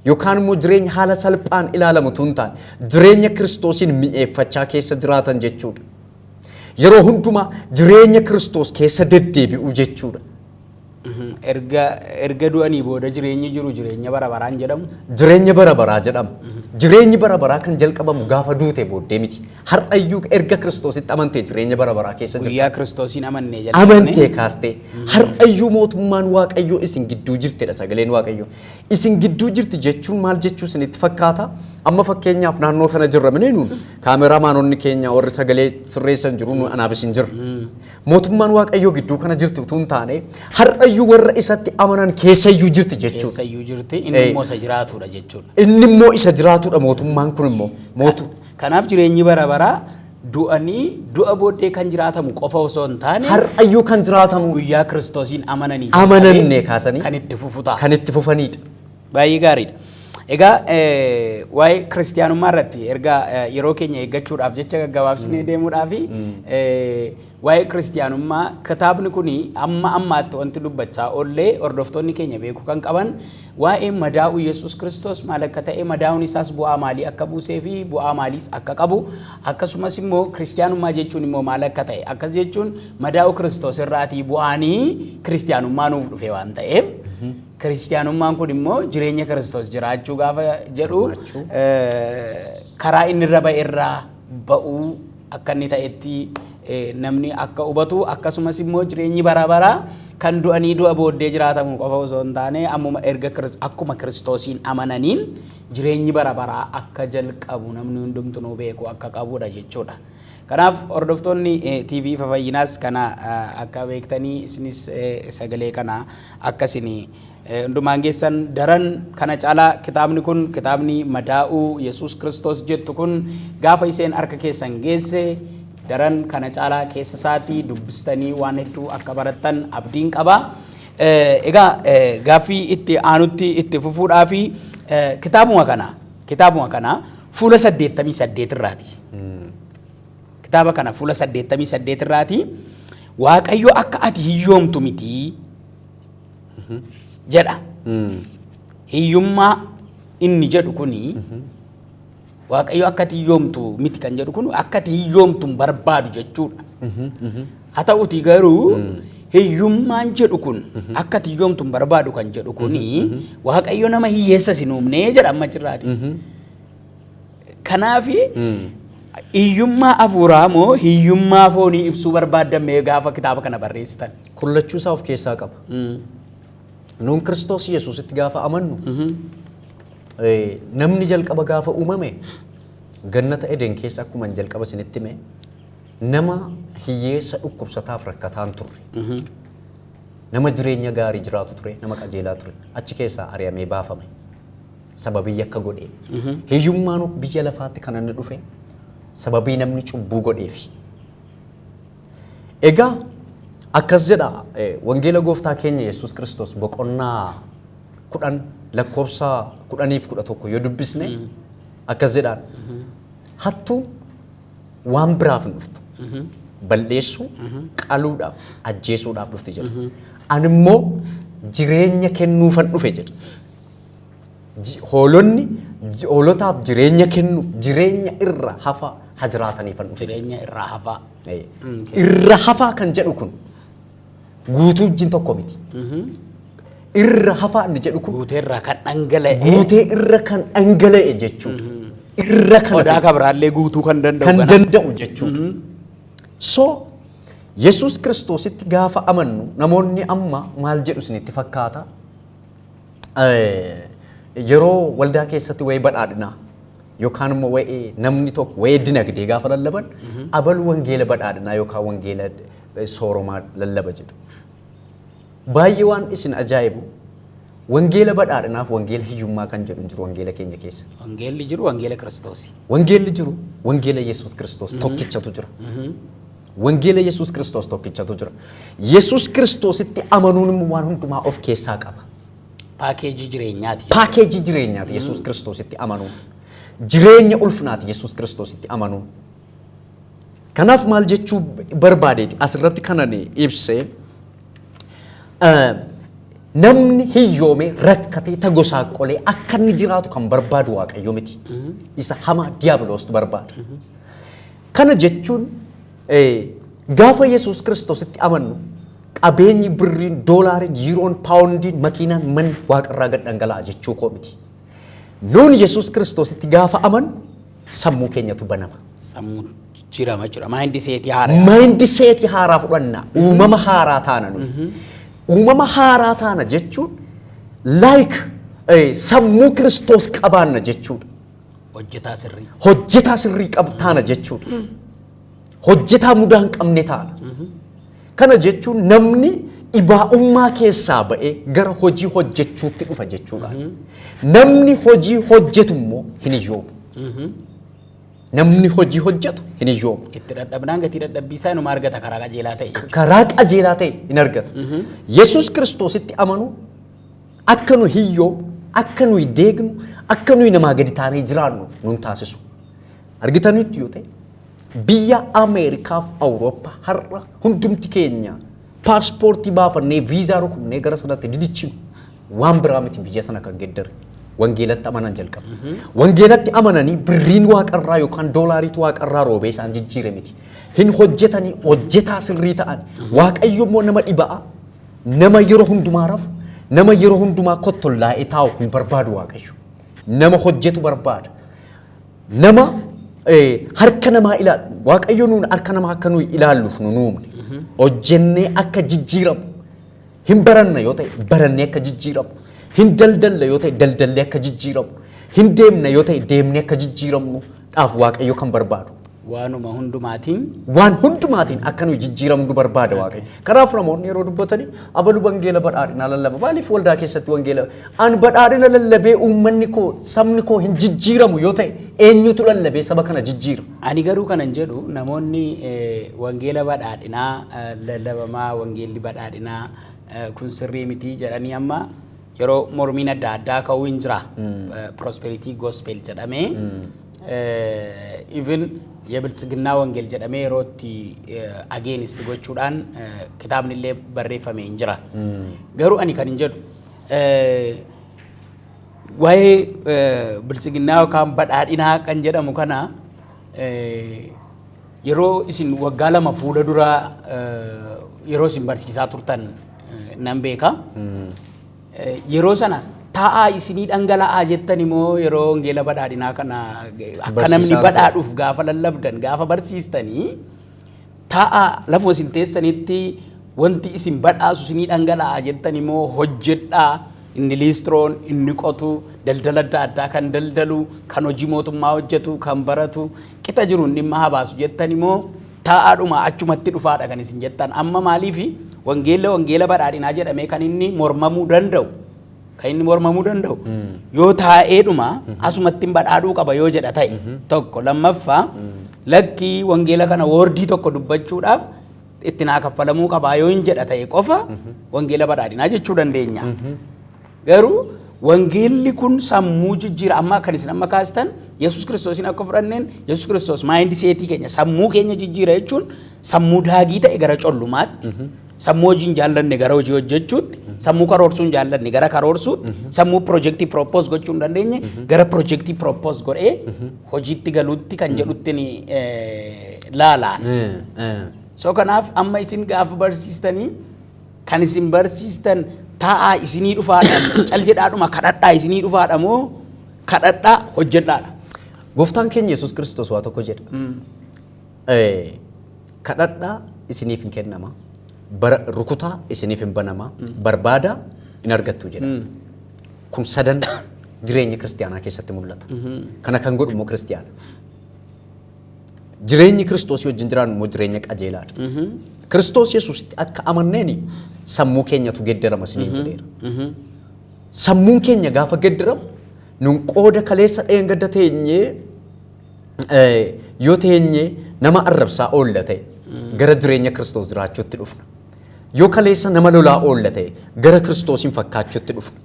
yookaan immoo jireenya haala salphaan ilaalamu tun taane, jireenya Kiristoosiin mi'eeffachaa keessa jiraatan jechuudha. Yeroo hundumaa jireenya Kiristoos keessa deddeebi'uu jechuudha. Erga du'anii booda jireenyi jiru jireenya bara baraan jedhamu. Jireenya bara baraa jedhama. Jireenyi bara baraa kan jalqabamu gaafa duute booddee miti. Har'ayyuu erga Kiristoositti amantee jireenya bara baraa keessa jirta. Guyyaa Kiristoosiin amannee Amantee kaastee har'ayyuu mootummaan Waaqayyoo isin gidduu jirtidha sagaleen Waaqayyoo. Isin gidduu jirti jechuun maal jechuu isinitti fakkaata? Amma fakkeenyaaf naannoo kana jirra minee nuun kaameraamaanonni keenya warri sagalee sirreessan jiru nu anaaf isin jirra. Mootummaan Waaqayyoo gidduu kana jirti utuu hin taane har'ayyuu warra isatti amanan keessayyuu jirti jechuudha. Keessayyuu jirti, inni immoo isa jiraatudha jechuudha. Inni immoo isa jiraatudha mootummaan kun immoo. Mootu. Kanaaf jireenyi bara baraa du'anii du'a booddee kan jiraatamu qofa osoo hin taane Har'ayyuu kan jiraatamu guyyaa Kiristoosiin amananii amanannee kaasanii kan itti fufu ta'a. Kan itti fufanidha. Baay'ee gaariidha. Egaa waa'ee kiristiyaanummaa irratti erga yeroo keenya eeggachuudhaaf jecha gaggabaabsinee deemuudhaaf, waa'ee kiristiyaanummaa kitaabni kun amma ammaatti wanti dubbachaa oollee hordoftoonni keenya beekuu kan qaban waa'ee madaa'uu Yesuus Kiristoos maal akka ta'e, madaa'uun isaas bu'aa maalii akka buusee fi bu'aa maaliis akka qabu, akkasumas immoo kiristiyaanummaa jechuun immoo maal akka ta'e, akkas jechuun madaa'uu Kiristoos irraatii bu'aanii kiristiyaanummaa nuuf dhufe waan ta'eef, kiristiyaanummaan kun immoo jireenya Kiristoos jiraachuu gaafa jedhu karaa inni irra ba'e irraa ba'uu akka inni ta'etti namni akka hubatu, akkasumas immoo jireenyi bara baraa kan du'anii du'a booddee jiraatamu qofa osoo hin taane ammuma erga akkuma Kiristoosiin amananiin jireenyi bara baraa akka jalqabu namni hundumtuu beeku akka qabudha jechuudha. Kanaaf hordoftoonni TV Ifa Fayyinaas kana akka beektanii, isinis sagalee kana akka isin hundumaan geessan, daran kana caalaa kitaabni kun, kitaabni madaa'uu Yesuus Kiristoos jettu kun, gaafa isheen harka keessan geesse daran kana caalaa keessa isaatii dubbistanii waan hedduu akka barattan abdiin qaba. Egaa gaaffii itti aanutti itti fufuudhaa fi kitaabuma kana fuula 88 irraati. Kitaaba kana fuula 88 irraati. "Waaqayyo akka ati hiyyoomtu miti" jedha. Hiyyummaa inni jedhu kuni, Waaqayyo akka ati hiyyoomtu miti kan jedhu kun, akka ati hiyyoomtu hin barbaadu jechuudha. Haa ta'uti garuu hiyyummaan jedhu kun, akka ati hiyyoomtu hin barbaadu kan jedhu kuni, Waaqayyo nama hiyyeessa sin uumnee jedha amma jirraati. Kanaaf hiyyummaa hafuuraa moo hiyyummaa foonii ibsuu barbaaddan mee gaafa kitaaba kana barreessitan? Kun lachuu isaa of keessaa qaba. Nuun Kiristoos Yesuusitti gaafa amannu, namni jalqaba gaafa uumame gannata Eden keessa, akkuma jalqaba isinitti hime, nama hiyyeessa dhukkubsataaf rakkataan turre. Nama jireenya gaarii jiraatu ture, nama qajeelaa ture. Achi keessaa ari'amee baafame. Sababii yakka godheef. Hiyyummaan biyya lafaatti kan inni dhufe sababii namni cubbuu godheefi. Egaa akkas jedha wangeela gooftaa keenya Yesuus Kiristoos boqonnaa 10 lakkoofsa 10f 11 yoo dubbisne akkas jedhaan: "Hattuun waan biraaf hin dhuftu. Balleessuu, qaluudhaaf, ajjeesuudhaaf dhufti" jedha. "Ani immoo jireenya kennuufan dhufe" jedha. Hoolonni hoolotaaf jireenya kennuuf, jireenya irra hafaa haa jiraataniifan dhufe jedha. Jireenya irraa hafaa. Irra hafaa kan jedhu kun guutuu wajjin tokko miti. Irra hafaa inni jedhu kun Guutee irraa kan dhangala'e. Guutee irra kan dhangala'e jechuudha. Irra kan Qodaa hafe kabiraallee guutuu kan danda'u. Kan kana. Danda'u jechuudha. So Yesuus Kiristoositti gaafa amannu namoonni amma maal jedhu isinitti fakkaata? Yeroo waldaa keessatti wayii badhaadhinaa yookaan immoo wayii namni tokko wayii dinagdee gaafa lallaban, abalu wangeela badhaadhinaa yookaan wangeela sooromaa lallaba jedhu. Baay'ee waan isin ajaa'ibu, wangeela badhaadhinaaf wangeela hiyyummaa kan jedhu hin jiru wangeela keenya keessa. Wangeelli jiru wangeela Kiristoosi. Wangeelli jiru wangeela Yesuus Kiristoos tokkichatu jira. Wangeela Yesuus Kiristoos tokkichatu jira. Yesuus Kiristoositti amanuun immoo waan hundumaa of keessaa qaba. Paakeejii jireenyaati. Paakeejii jireenyaati Yesuus Kiristoositti amanuun. Jireenya ulfinaati Yesuus Kiristoositti amanuun. Kanaaf maal jechuu barbaadeeti asirratti kanan ibsee, namni hiyyoomee rakkatee tagosaaqolee akka inni jiraatu kan barbaadu Waaqayyo miti. Isa hamaa diiyaabiloostu barbaada. Kana jechuun gaafa Yesuus Kiristoositti amannu qabeenyi birriin, doolaariin, yuuroon, paawundiin, makiinaan, manni waaqarraa gad dhangala'a jechuu koo miti. Nuun Yesuus Kiristoositti gaafa amanu sammuu keenyatu banama. Sammuu jijjiirama jechuudha. Mindsetii haaraa. Mindsetii haaraa fudhanna. Uumama haaraa taana nuyi. Uumama haaraa taana jechuun like sammuu Kiristoos qabaanna jechuudha. Hojjetaa sirrii. Hojjetaa sirrii taana jechuudha. Hojjetaa mudaa hin qabne taana. Kana jechuun namni dhibaa'ummaa keessaa ba'ee gara hojii hojjechuutti dhufa jechuudha. Namni hojii hojjetu immoo hin hiyyoomu. Namni hojii hojjetu hin hiyyoomu. Itti dadhabnaan gatii dadhabbii isaa inuma argata karaa qajeelaa ta'e. Karaa qajeelaa ta'e hin argata. Yesuus Kiristoositti amanuu akka nu hiyyoomu, akka nuyi deegnu, akka nuyi namaa gadi taanee jiraannu nun taasisu. Argitanitti yoo ta'e, biyya Ameerikaaf Awurooppaa har'a hundumti keenya paaspoortii baafannee, viizaa rukunnee gara sanatti didichinu, waan biraa miti biyya sana kan geddare. Wangeelatti amanan jalqaba. Wangeelatti amananii birriin waaqarraa yookaan doolaariitu waaqarraa roobee isaan jijjiire miti. Hin hojjetanii, hojjetaa sirrii ta'an. Waaqayyo immoo nama dhiba'a, nama yeroo hundumaa rafu, nama yeroo hundumaa kottollaa'ee taa'u hin barbaadu Waaqayyo. Nama hojjetu barbaada. Nama harka namaa ilaalu. Waaqayyo nuun harka namaa akka nuyi ilaalluuf nu uumne. Hojjennee akka jijjiiramu. Hin baranna yoo ta'e barannee akka jijjiiramu. Hin daldalla yoo ta'e daldallee akka jijjiiramu. Hin deemna yoo ta'e deemnee akka jijjiiramnu dhaaf Waaqayyo kan barbaadu. Waanuma hundumaatiin. Waan hundumaatiin akka nuyi jijjiiramnu barbaada Waaqayyo. Kanaaf namoonni yeroo dubbatanii, abalu wangeela badhaadhinaa lallaba. Maaliif waldaa keessatti wangeela? An badhaadhina lallabee uummanni koo, sabni koo hin jijjiiramu yoo ta'e, eenyutu lallabee saba kana jijjiira? Ani garuu kanan jedhu, namoonni wangeela badhaadhinaa lallabamaa, wangeelli badhaadhinaa kun sirrii miti jedhanii amma yeroo mormiin adda addaa ka'uu hin jira. Prosperity gospel jedhamee, even የብልጽግና ወንጌል jedhamee yeroo itti against gochuudhaan kitaabni illee barreeffame hin jira. Garuu ani kan hin jedhu, waa'ee biltsiginnaa yookaan badhaadhinaa kan jedhamu kana yeroo isin waggaa 2 fuula dura yeroo isin barsiisaa turtan nan beeka. Yeroo sana taa'aa isinii dhangala'aa jettan immoo yeroo wangeela badhaadhinaa kana akka namni Barsiisaa badhaadhuuf gaafa lallabdan, gaafa barsiistanii, taa'aa lafuma isin teessanitti wanti isin badhaasu isinii dhangala'aa jettan immoo, hojjedhaa, inni liistroon inni qotu, daldala adda addaa kan daldalu, kan hojii mootummaa hojjetu, kan baratu qixa jiru dhimma habaasu jettan immoo, taa'aadhuma achumatti dhufaadha kan isin jettan? Amma maaliifi wangeela badhaadhinaa jedhamee kan inni mormamuu danda'u, kan inni mormamuu danda'u yoo taa'eedhuma asumatti hin badhaadhuu qaba yoo jedha ta'e tokko, lammaffaa lakkii wangeela kana wordii tokko dubbachuudhaaf itti naa kaffalamuu qabaa yoo hin jedha ta'e qofa wangeela badhaadhinaa jechuu dandeenya. Garuu wangeelli kun sammuu jijjiira. Amma kan isin amma kaastan, Yesuus Kiristoosiin akka fudhanneen Yesuus Kiristoos mindsetii keenya, sammuu keenya jijjiira jechuun sammuu daagii ta'e gara collumaatti, sammuu hojii hin jaallanne gara hojii hojjechuutti, sammuu karoorsuu hin jaallanne gara karoorsuutti, sammuu piroojeektii propose gochuu hin dandeenye gara piroojeektii propose godhee hojiitti galuutti kan jedhutti ni laalaan. So kanaaf amma isin gaafa barsiistanii, kan isin barsiistan taa'aa isinii dhufaadha, cal jedhaadhuma kadhadhaa isinii dhufaadha moo kadhadhaa hojjedhaadha? Gooftaan keenya Yesuus Kiristoos waa tokko jedha. Kadhadhaa, isiniif hin kennama. Rukutaa, isiniif hin banama. Barbaadaa, hin argattu jedha. Kun sadan jireenya kiristiyaanaa keessatti mul'ata. Kana kan godhu immoo kiristiyaana. Jireenyi Kiristoos wajjin jiraannu immoo jireenya qajeelaadha. Kiristoos Yesuusitti akka amanneeni sammuu keenyatu geeddarama isiniin jedheera. Sammuun keenya gaafa geeddaramu, nun qooda kaleessa dheengadda teenyee yoo teenyee nama arrabsaa oolla ta'e, gara jireenya Kiristoos jiraachuutti dhufna. Yoo kaleessa nama lolaa oolla ta'e, gara Kiristoosiin fakkaachuutti dhufna.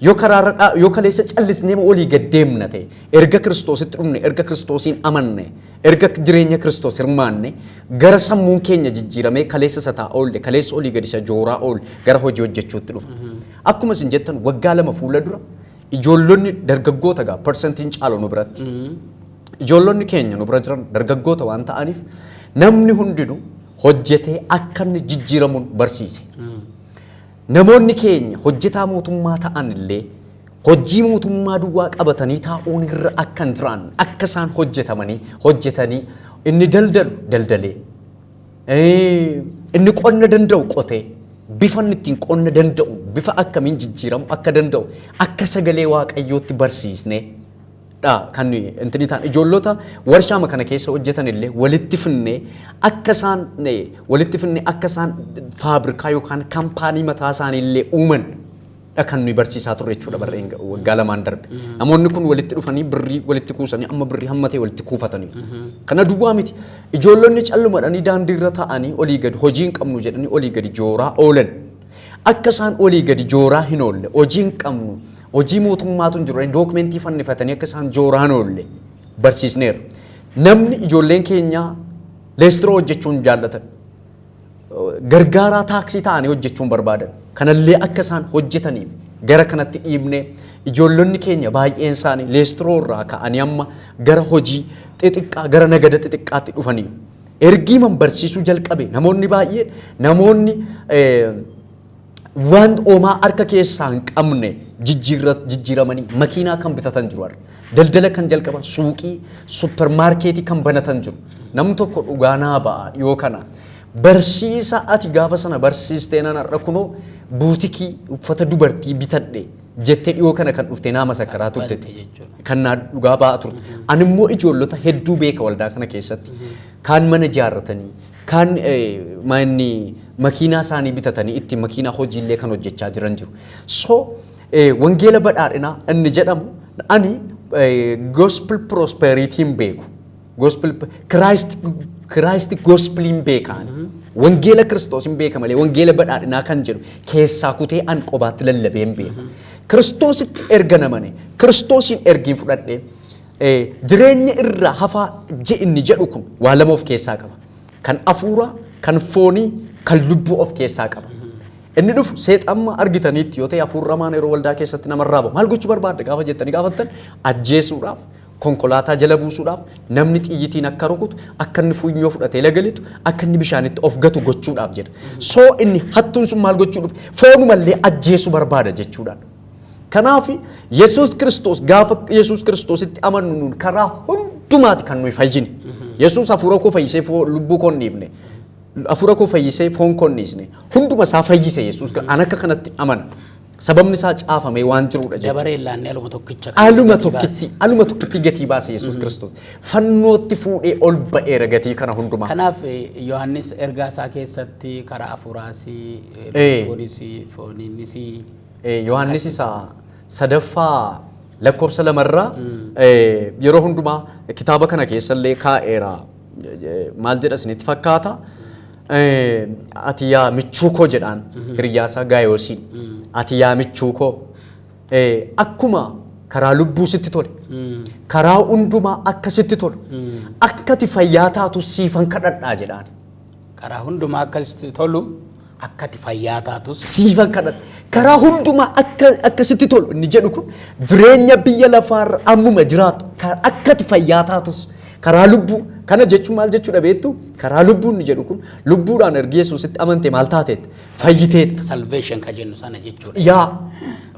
Yoo karaarra yoo kaleessa callisnee olii gad deemna ta'e, erga Kiristoositti dhufne, erga Kiristoosiin amanne, erga jireenya Kiristoos hirmaanne, gara sammuun keenya jijjiiramee kaleessa isa taa'aa oolle, kaleessa olii gadi isa jooraa oolle, gara hojii hojjechuutti dhufa. Akkuma isin jettan, waggaa 2 fuula dura ijoollonni dargaggoota gaa parsantiin caalu nu biratti. Ijoollonni keenya nu bira jiran dargaggoota waan ta'aniif, namni hundinuu hojjetee akka inni jijjiiramuun barsiise. Namoonni keenya hojjetaa mootummaa ta'an illee Hojii mootummaa duwwaa qabatanii taa'uun irra akka hin jiraanne, akka isaan hojjetamanii hojjetanii, inni daldalu daldalee, inni qonna danda'u qotee, bifa inni ittiin qonna danda'u, bifa akkamiin jijjiiramu akka danda'u akka sagalee Waaqayyootti barsiisnee dha kan intini ta'an. Ijoollota warshaama kana keessa hojjetan illee walitti finnee akka isaan walitti finnee akka isaan faabrikaa yookaan kampaanii mataa isaanii illee uuman dha kan nuyi barsiisaa turre jechuudha barreen waggaa 2n darbe. Namoonni kun walitti dhufanii birrii walitti kuusanii amma birrii hamma ta'e walitti kuufatanii. Kana duwwaa miti. Ijoollonni callumadhanii daandiirra taa'anii olii gadi hojii hin qabnu jedhanii olii gadi jooraa oolan. Akka isaan olii gadi jooraa hin oolle, hojii hin qabnu, hojii mootummaatu hin jiru, dookumentii fannifatanii akka isaan jooraa hin oolle barsiisneerra. Namni ijoolleen keenya leestiroo hojjechuun jaallatan. Gargaaraa taaksii ta'anii hojjechuun barbaadan. Kanallee akka isaan hojjetaniif gara kanatti dhiibnee ijoollonni keenya baay'een isaanii leestiroo irraa ka'anii amma gara hojii xixiqqaa, gara nagada xixiqqaatti dhufaniiru. Ergiiman barsiisuu jalqabe namoonni baay'een, namoonni waan oomaa harka keessaa hin qabne jijjiiramanii makiinaa kan bitatan jiru har'a. Daldala kan jalqaban, suuqii, suppermaarkeetii kan banatan jiru. Namni tokko dhugaa naa ba'a dhiyoo kana. "Barsiisa ati gaafa sana barsiistee nan har'a kunoo buutikii uffata dubartii bitadhe" jettee dhiyoo kana kan dhuftee naa masakkaraa turte. Balte jechuudha. Kan naa dhugaa ba'aa turte. Ani immoo ijoollota hedduu beeka waldaa kana keessatti. Kaan mana ijaarratanii, kaan maanni makiinaa isaanii bitatanii ittiin makiinaa hojiillee kan hojjechaa jiran jiru. So wangeela badhaadhinaa inni jedhamu ani gospel prosperity beeku. Gospel Christ gospeliin beekaan. Wangeela Kiristoos hin beeka malee wangeela badhaadhinaa kan jedhu keessaa kutee an qobaatti lallabee hin beeku. Kiristoositti erga namane, Kiristoosiin ergiin fudhadhee, jireenya irraa hafaa inni jedhu kun waa lama of keessaa qaba. Kan afuuraa, kan foonii, kan lubbuu of keessaa qaba. Inni dhufu seexamma argitaniitti yoo ta'e, hafuurri hamaan yeroo waldaa keessatti namarraa bahu maal gochuu barbaadda gaafa jettanii gaafattan, ajjeesuudhaaf, konkolaataa jala buusuudhaaf, namni xiyyitiin akka rukutu, akka inni funyoo fudhatee lagalitu, akka inni bishaanitti of gatu gochuudhaaf jedha. So inni hattuun sun maal gochuu dhufe? Foonumallee ajjeesuu barbaada jechuudhaan. Kanaaf Yesuus Kiristoos, gaafa Yesuus Kiristoositti amannu nuun karaa hundumaati kan nuyi fayyine. Yesuus hafuura koo fayyisee lubbuu koo hin dhiifne. Hafuura koo fayyisee foon koo hin dhiisne. Hunduma isaa fayyise Yesuus. An akka kanatti amana. Sababni isaa caafamee waan jirudha jechuudha. Dabaree laannee aluma tokkicha kan Aluma gatii baase. Tokkitti, aluma tokkitti gatii baase Yesuus Kiristoos. Fannootti fuudhee ol ba'eera gatii kana hundumaa. Kanaaf Yohaannis ergaa isaa keessatti karaa hafuuraas, lubbuunis, fooniinis Yohaannis isa sadaffaa lakkoofsa 2rraa yeroo hundumaa kitaaba kana keessallee kaa'eera. Maal jedha isinitti fakkaata? "Ati yaa michuu koo" jedhaan hiriyyaasaa Gaayoosiin. "Ati yaa michuu koo, akkuma karaa lubbuu sitti tole, karaa hundumaa akka sitti tolu, akka ati fayyaa taatu siifan kadhadhaa" jedhaan. Karaa hundumaa akkasitti tolu, akka ati fayyaa taatus siifan kadhadha. Karaa hundumaa akka sitti tolu inni jedhu kun jireenya biyya lafaarra ammuma jiraatu akka ati fayyaa taatus karaa lubbuu. Kana jechuun maal jechuudha beektu? Karaa lubbuu inni jedhu kun lubbuudhaan ergi Yesuusitti amante maal taateetta? Fayyiteetta. Salvation ka jennu sana jechuudha. Yaa,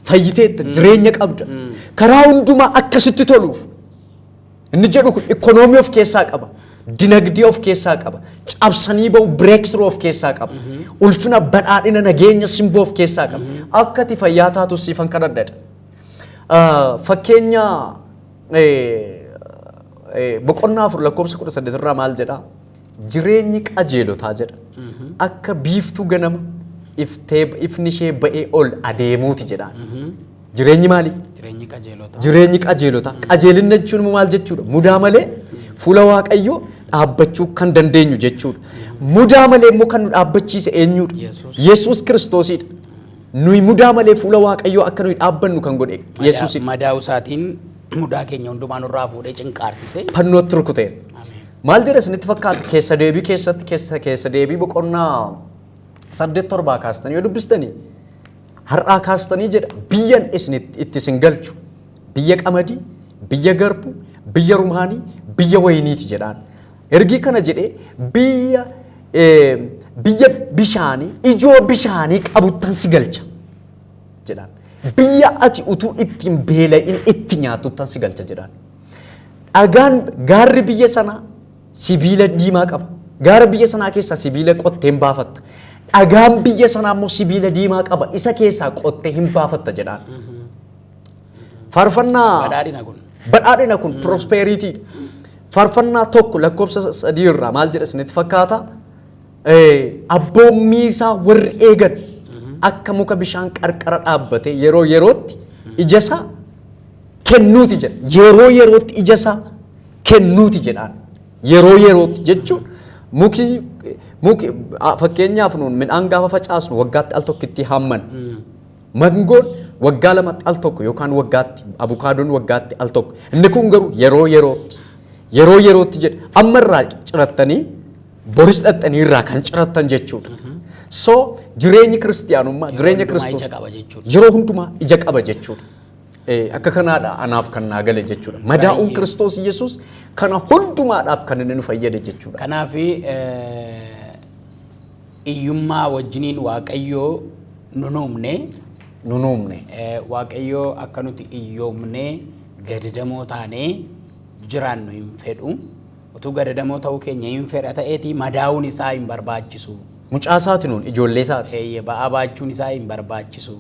fayyiteetta, jireenya qabda. Karaa hundumaa akka sitti toluuf inni jedhu kun ikoonoomii of keessaa qaba. Dinagdee of keessaa qaba. Cabsanii bahu, breakthrough of keessaa qaba. Ulfina, badhaadhina, nageenya, simboo of keessaa qaba. Akka ati fayyaa taatu siifan kadhadhadha. Fakkeenya boqonnaa 4 lakkoofsa 18 irraa maal jedhaa? "Jireenyi qajeelotaa," jedha, "akka biiftuu ganama iftee ifni ishee ba'ee ol adeemuuti" jedhaan. Jireenyi maali? Jireenyi qajeelota. Jireenyi qajeelotaa. Qajeelinna jechuun immoo maal jechuudha? Mudaa malee fuula Waaqayyoo dhaabbachuu kan dandeenyu jechuudha. Mudaa malee immoo kan nu dhaabbachiise eenyudha? Yesuus. Yesuus Kiristoosidha. Nuyi mudaa malee fuula Waaqayyoo akka nuyi dhaabbannu kan godhe Yesuusidha. Madaa'uu isaatiin mudaa keenya hundumaa nurraa fuudhee cinqaarsisee. Fannootti rukuteera. Ameen. Maal jedha isinitti fakkaata? Keessa deebii keessatti, keessa deebii boqonnaa 8 7 kaastanii yoo dubbistanii, "Har'aa kaastanii," jedha, "biyyan isin itti isin galchu biyya qamadii, biyya garbuu, biyya rumaanii, biyya wayiniiti" jedhaan. Ergii kana jedhee "biyya bishaanii, ijoo bishaanii qabuttan si galcha" jedhaan. Biyya ati utuu itti hin beela'in itti nyaatuttan si galcha jedhaan. Dhagaan gaarri biyya sanaa sibiila diimaa qaba. Gaara biyya sanaa keessaa sibiila qottee hin baafatta. Dhagaan biyya sanaa immoo sibiila diimaa qaba. Isa keessaa qottee hin baafatta jedhaan. Faarfannaa Badhaadhina kun. Badhaadhina kun prosperity. Faarfannaa 1 lakkoofsa 3 irraa maal jedha isinitti fakkaata? Abboommii isaa warri eegan akka muka bishaan qarqara dhaabbate yeroo yerootti ija isaa kennuuti jedha. Yeroo yerootti ija isaa kennuuti jedhaan. Yeroo yerootti jechuun muki fakkeenyaaf nuun midhaan gaafa facaasnu waggaatti al tokkitti haamman. Mangoon waggaa lamatti al tokko yookaan waggaatti, abukaadoon waggaatti al tokko. Inni kun garuu yeroo yerootti. Yeroo yerootti jedha. Amma irraa cirattanii boris dhaxxanii irraa kan cirattan jechuudha. So jireenyi kiristiyaanummaa jireenya hundumaa Kiristoos ija qaba jechuudha. Yeroo hundumaa ija qaba jechuudha. Akka kanaadha anaaf kan naa gale jechuudha. Madaa'uun Kiristoos Yesuus kana hundumaadhaaf kan inni nu fayyade jechuudha. Kanaaf iyyummaa wajjiniin Waaqayyoo nun uumne. Nun uumne. Waaqayyoo akka nuti iyyoomnee gadadamoo taanee jiraannu hin fedhu. Utuu gadadamoo ta'uu keenya hin fedha ta'eeti madaa'uun isaa hin barbaachisu. Mucaa isaati nuun, ijoollee isaati. Eeyyee, ba'aa baachuun isaa hin barbaachisu.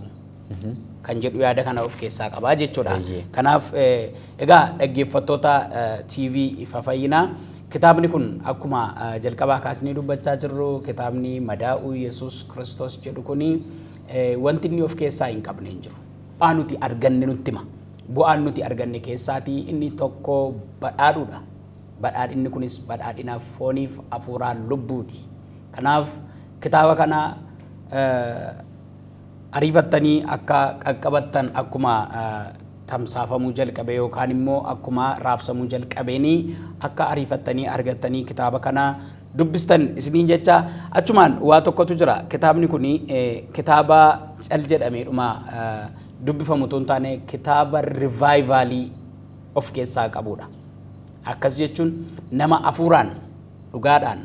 Kan jedhu yaada kana of keessaa qabaa jechuudha. Kanaaf egaa dhaggeeffattoota TV Ifa Fayyinaa, kitaabni kun akkuma jalqabaa kaasnee dubbachaa jirru, kitaabni Madaa'uu Yesuus Kiristoos jedhu kuni wanti inni of keessaa hin qabne hin jiru. Bu'aa nuti arganne nutti hima. Bu'aan nuti arganne keessaatii inni tokko badhaadhuudha. Badhaadhinni kunis badhaadhina fooniif hafuuraa lubbuuti. Kanaaf kitaaba kana ariifattanii akka qaqqabattan, akkuma tamsaafamuu jalqabe yookaan immoo akkuma raabsamuu jalqabeenii akka ariifattanii argattanii kitaaba kana dubbistan isiniin jecha. Achumaan waa tokkotu jira. Kitaabni kun kitaaba cal jedhameedhuma dubbifamu otoo hin taane kitaaba revivalii of keessaa qabudha. Akkas jechuun nama hafuuraan dhugaadhaan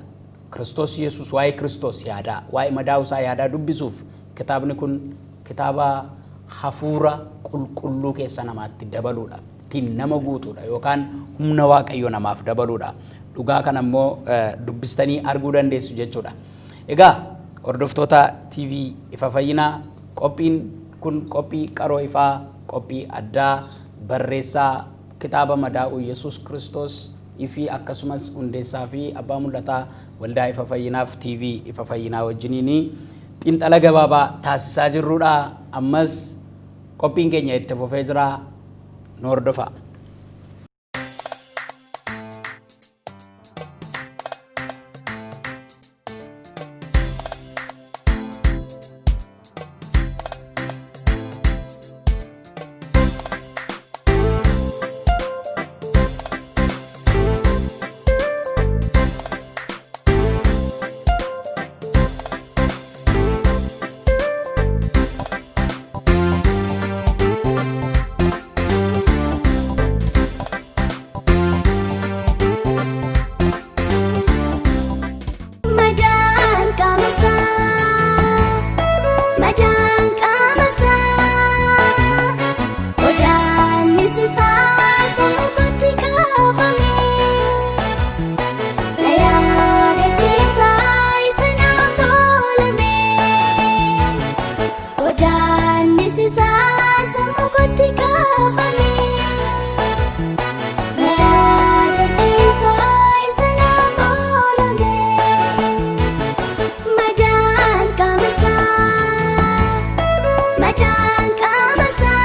Kiristoos Yesuus, waa'ee Kiristoos yaadaa, waa'ee madaa'uu isaa yaadaa dubbisuuf kitaabni kun kitaaba hafuura qulqulluu keessa namaatti dabaluudha. Ittiin nama guutuudha yookaan humna Waaqayyoo namaaf dabaluudha. Dhugaa kana immoo dubbistanii arguu dandeessu jechuudha. Egaa hordoftoota TV Ifa Fayyinaa, qophiin kun qophii Qaroo Ifaa, qophii addaa barreessaa kitaaba Madaa'uu Yesuus Kiristoos fi akkasumas hundeessaa fi abbaa mul'ataa Waldaa Ifa Fayyinaaf TV Ifa Fayyinaa wajjiniin xiinxala gabaabaa taasisaa jirrudha. Ammas qophiin keenya itti fufee jira. Nu hordofaa. Madaan qaama isaa, madaan qaama isaa, godaannis isaa sammuu kootti kaafame. Na yaadachiisa isa naaf oolame. Godaannis isaa sammuu kootti kaafame. Na yaadachiisa isa naaf oolame. Madaan qaama isaa, madaan qaama isaa,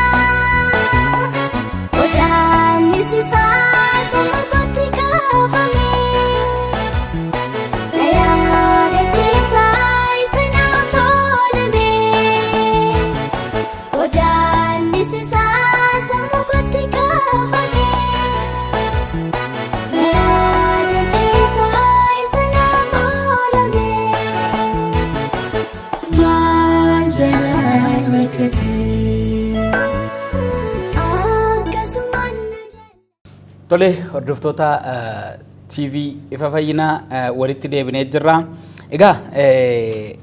godaannis isaa sammuu kootti kaafame. Na yaadachiisa isa naaf oolame. Godaannis isaa sammuu kootti kaafame. Na yaadachiisa isa naaf oolame. Maal jaalala akkasii akkasumaan na jaalladha. Tole, hordoftoota TV Ifa Fayyinaa, walitti deebinee jirra. Egaa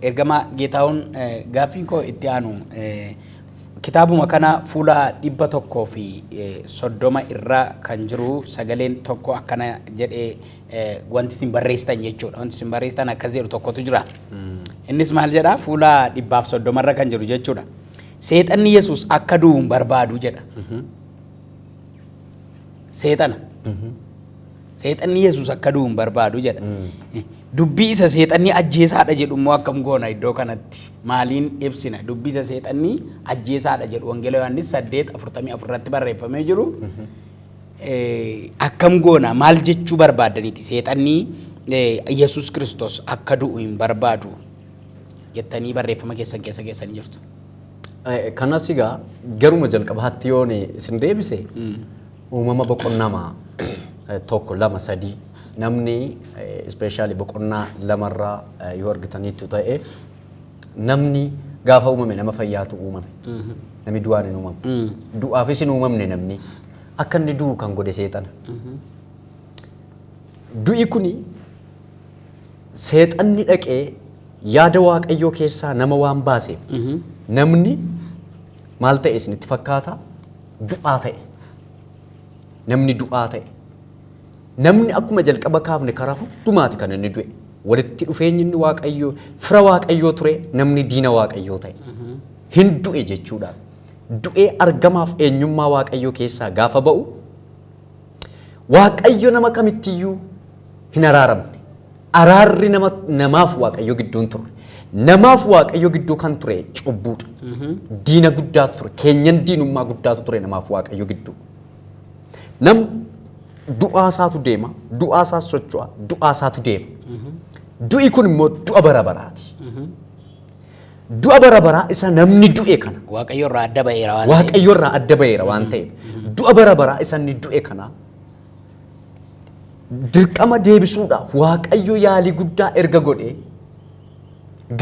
ergama Geetahuun, gaaffiin koo itti aanu Kitaabuma kana fuula 130 irra kan jiru sagaleen tokko akkana jedhee wanti isin barreessitan jechuudha. Wanti isin barreessitan akkas jedhu tokkotu jira. Innis maal jedha? Fuula 130 irra kan jiru jechuudha. Seexanni Yesuus akka du'u hin barbaadu jedha. Seexana. Seexanni Yesuus akka du'u hin barbaadu jedha. Dubbii isa seexanni ajjeesaadha jedhu immoo akkam goona iddoo kanatti? Maaliin ibsina? Dubbii isa seexanni ajjeesaadha jedhu Wangeela Yohaannis 8:44 irratti barreeffamee jiru. Akkam goona? Maal jechuu barbaaddaniiti? Seexanni Yesuus Kiristoos akka du'u hin barbaadu jettanii barreeffama keessan keessa keessanii jirtu. Kanas egaa garuma jalqabaatti yoon isin deebise, uumama boqonnaa 1, 2, 3, namni especially boqonnaa 2rraa yoo argitaniittu ta'e, namni gaafa uumame nama fayyaatu uumame. Namni du'aan hin uumamne. Du'aafis hin uumamne. Namni akka inni du'u kan godhe seexana. Du'i kuni seexanni dhaqee yaada Waaqayyoo keessaa nama waan baaseef, namni maal ta'e isinitti fakkaata? Du'aa ta'e. Namni du'aa ta'e. Namni akkuma jalqaba kaafne karaa hundumaati kan inni du'e. Walitti dhufeenyi inni Waaqayyoo, fira Waaqayyoo ture, namni diina Waaqayyoo ta'e. Hin du'e jechuudha. Du'ee argamaaf eenyummaa Waaqayyoo keessaa gaafa ba'u, Waaqayyo nama kamittiyyuu hin araaramne. Araarri nama namaaf Waaqayyo gidduu hin turre. Namaaf Waaqayyo gidduu kan ture cubbuudha. Diina guddaatu ture. Keenyan diinummaa guddaatu ture namaaf Waaqayyo gidduu. Nam du'aa isaatu deema, du'aa isaas socho'a, du'aa isaatu deema. Du'i kun immoo du'a bara baraati. Du'a bara baraa isa namni du'e kana Waaqayyo irraa adda ba'eera waan ta'eef. Waaqayyo irraa adda ba'eera waan ta'eef, du'a bara baraa isa inni du'e kana dirqama deebisuudhaaf Waaqayyo yaalii guddaa erga godhe,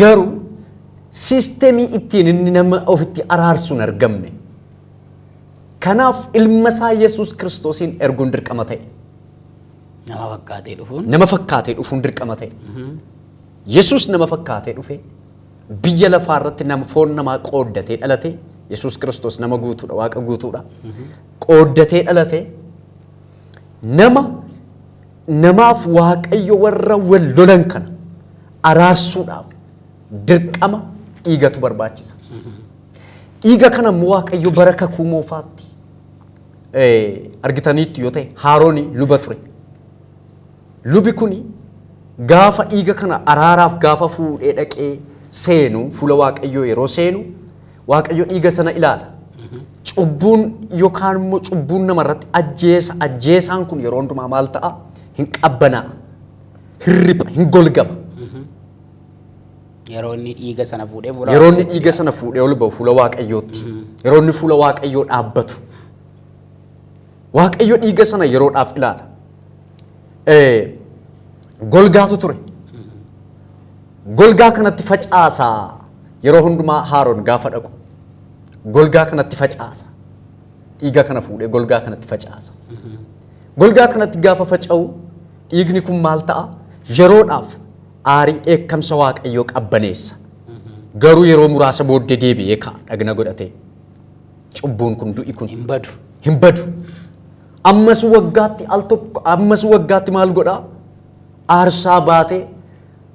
garuu siistemii ittiin inni nama ofitti araarsu hin argamne. Kanaaf ilma isaa Yesuus Kiristoosiin erguun dirqama ta'e. Nama fakkaatee dhufuun. Nama fakkaatee dhufuun dirqama ta'e. Yesuus nama fakkaatee dhufe, biyya lafaa irratti nama foon namaa qooddatee dhalate. Yesuus Kiristoos nama guutuudha, Waaqa guutuudha. Qooddatee dhalate. Nama namaaf Waaqayyo warra wal lolan kana araarsuudhaaf dirqama dhiigatu barbaachisa. Dhiiga kana immoo Waaqayyo bara kakuu moofaatti argitaniittu yoo ta'e, Haarooni luba ture. Lubi kuni gaafa dhiiga kana araaraaf gaafa fuudhee dhaqee seenu, fuula Waaqayyoo yeroo seenu, Waaqayyo dhiiga sana ilaala. Cubbuun yookaan immoo cubbuun namarratti ajjeesa ajjeesaan kun yeroo hundumaa maal ta'a? Hin qabbanaa'a. Hin ripha, hin golgama. Yeroo inni dhiiga sana fuudhee fuula Yeroo inni dhiiga sana fuudhee ol ba'u fuula Waaqayyootti. Yeroo inni fuula Waaqayyoo dhaabbatu. Waaqayyo dhiiga sana yeroodhaaf ilaala. Golgaatu ture. Golgaa kanatti facaasaa yeroo hundumaa Haaroon gaafa dhaqu. Golgaa kanatti facaasa. Dhiiga kana fuudhee golgaa kanatti facaasa. Golgaa kanatti gaafa faca'u dhiigni kun maal ta'a? Yeroodhaaf aarii dheekkamsa Waaqayyoo qabbaneessa. Garuu yeroo muraasa booddee deebi'ee ka'a dhagna godhatee. Cubbuun kun, du'i kun hin badu. Hin badu. Ammas waggaatti al tokko, ammas waggaatti maal godhaa? Aarsaa baatee,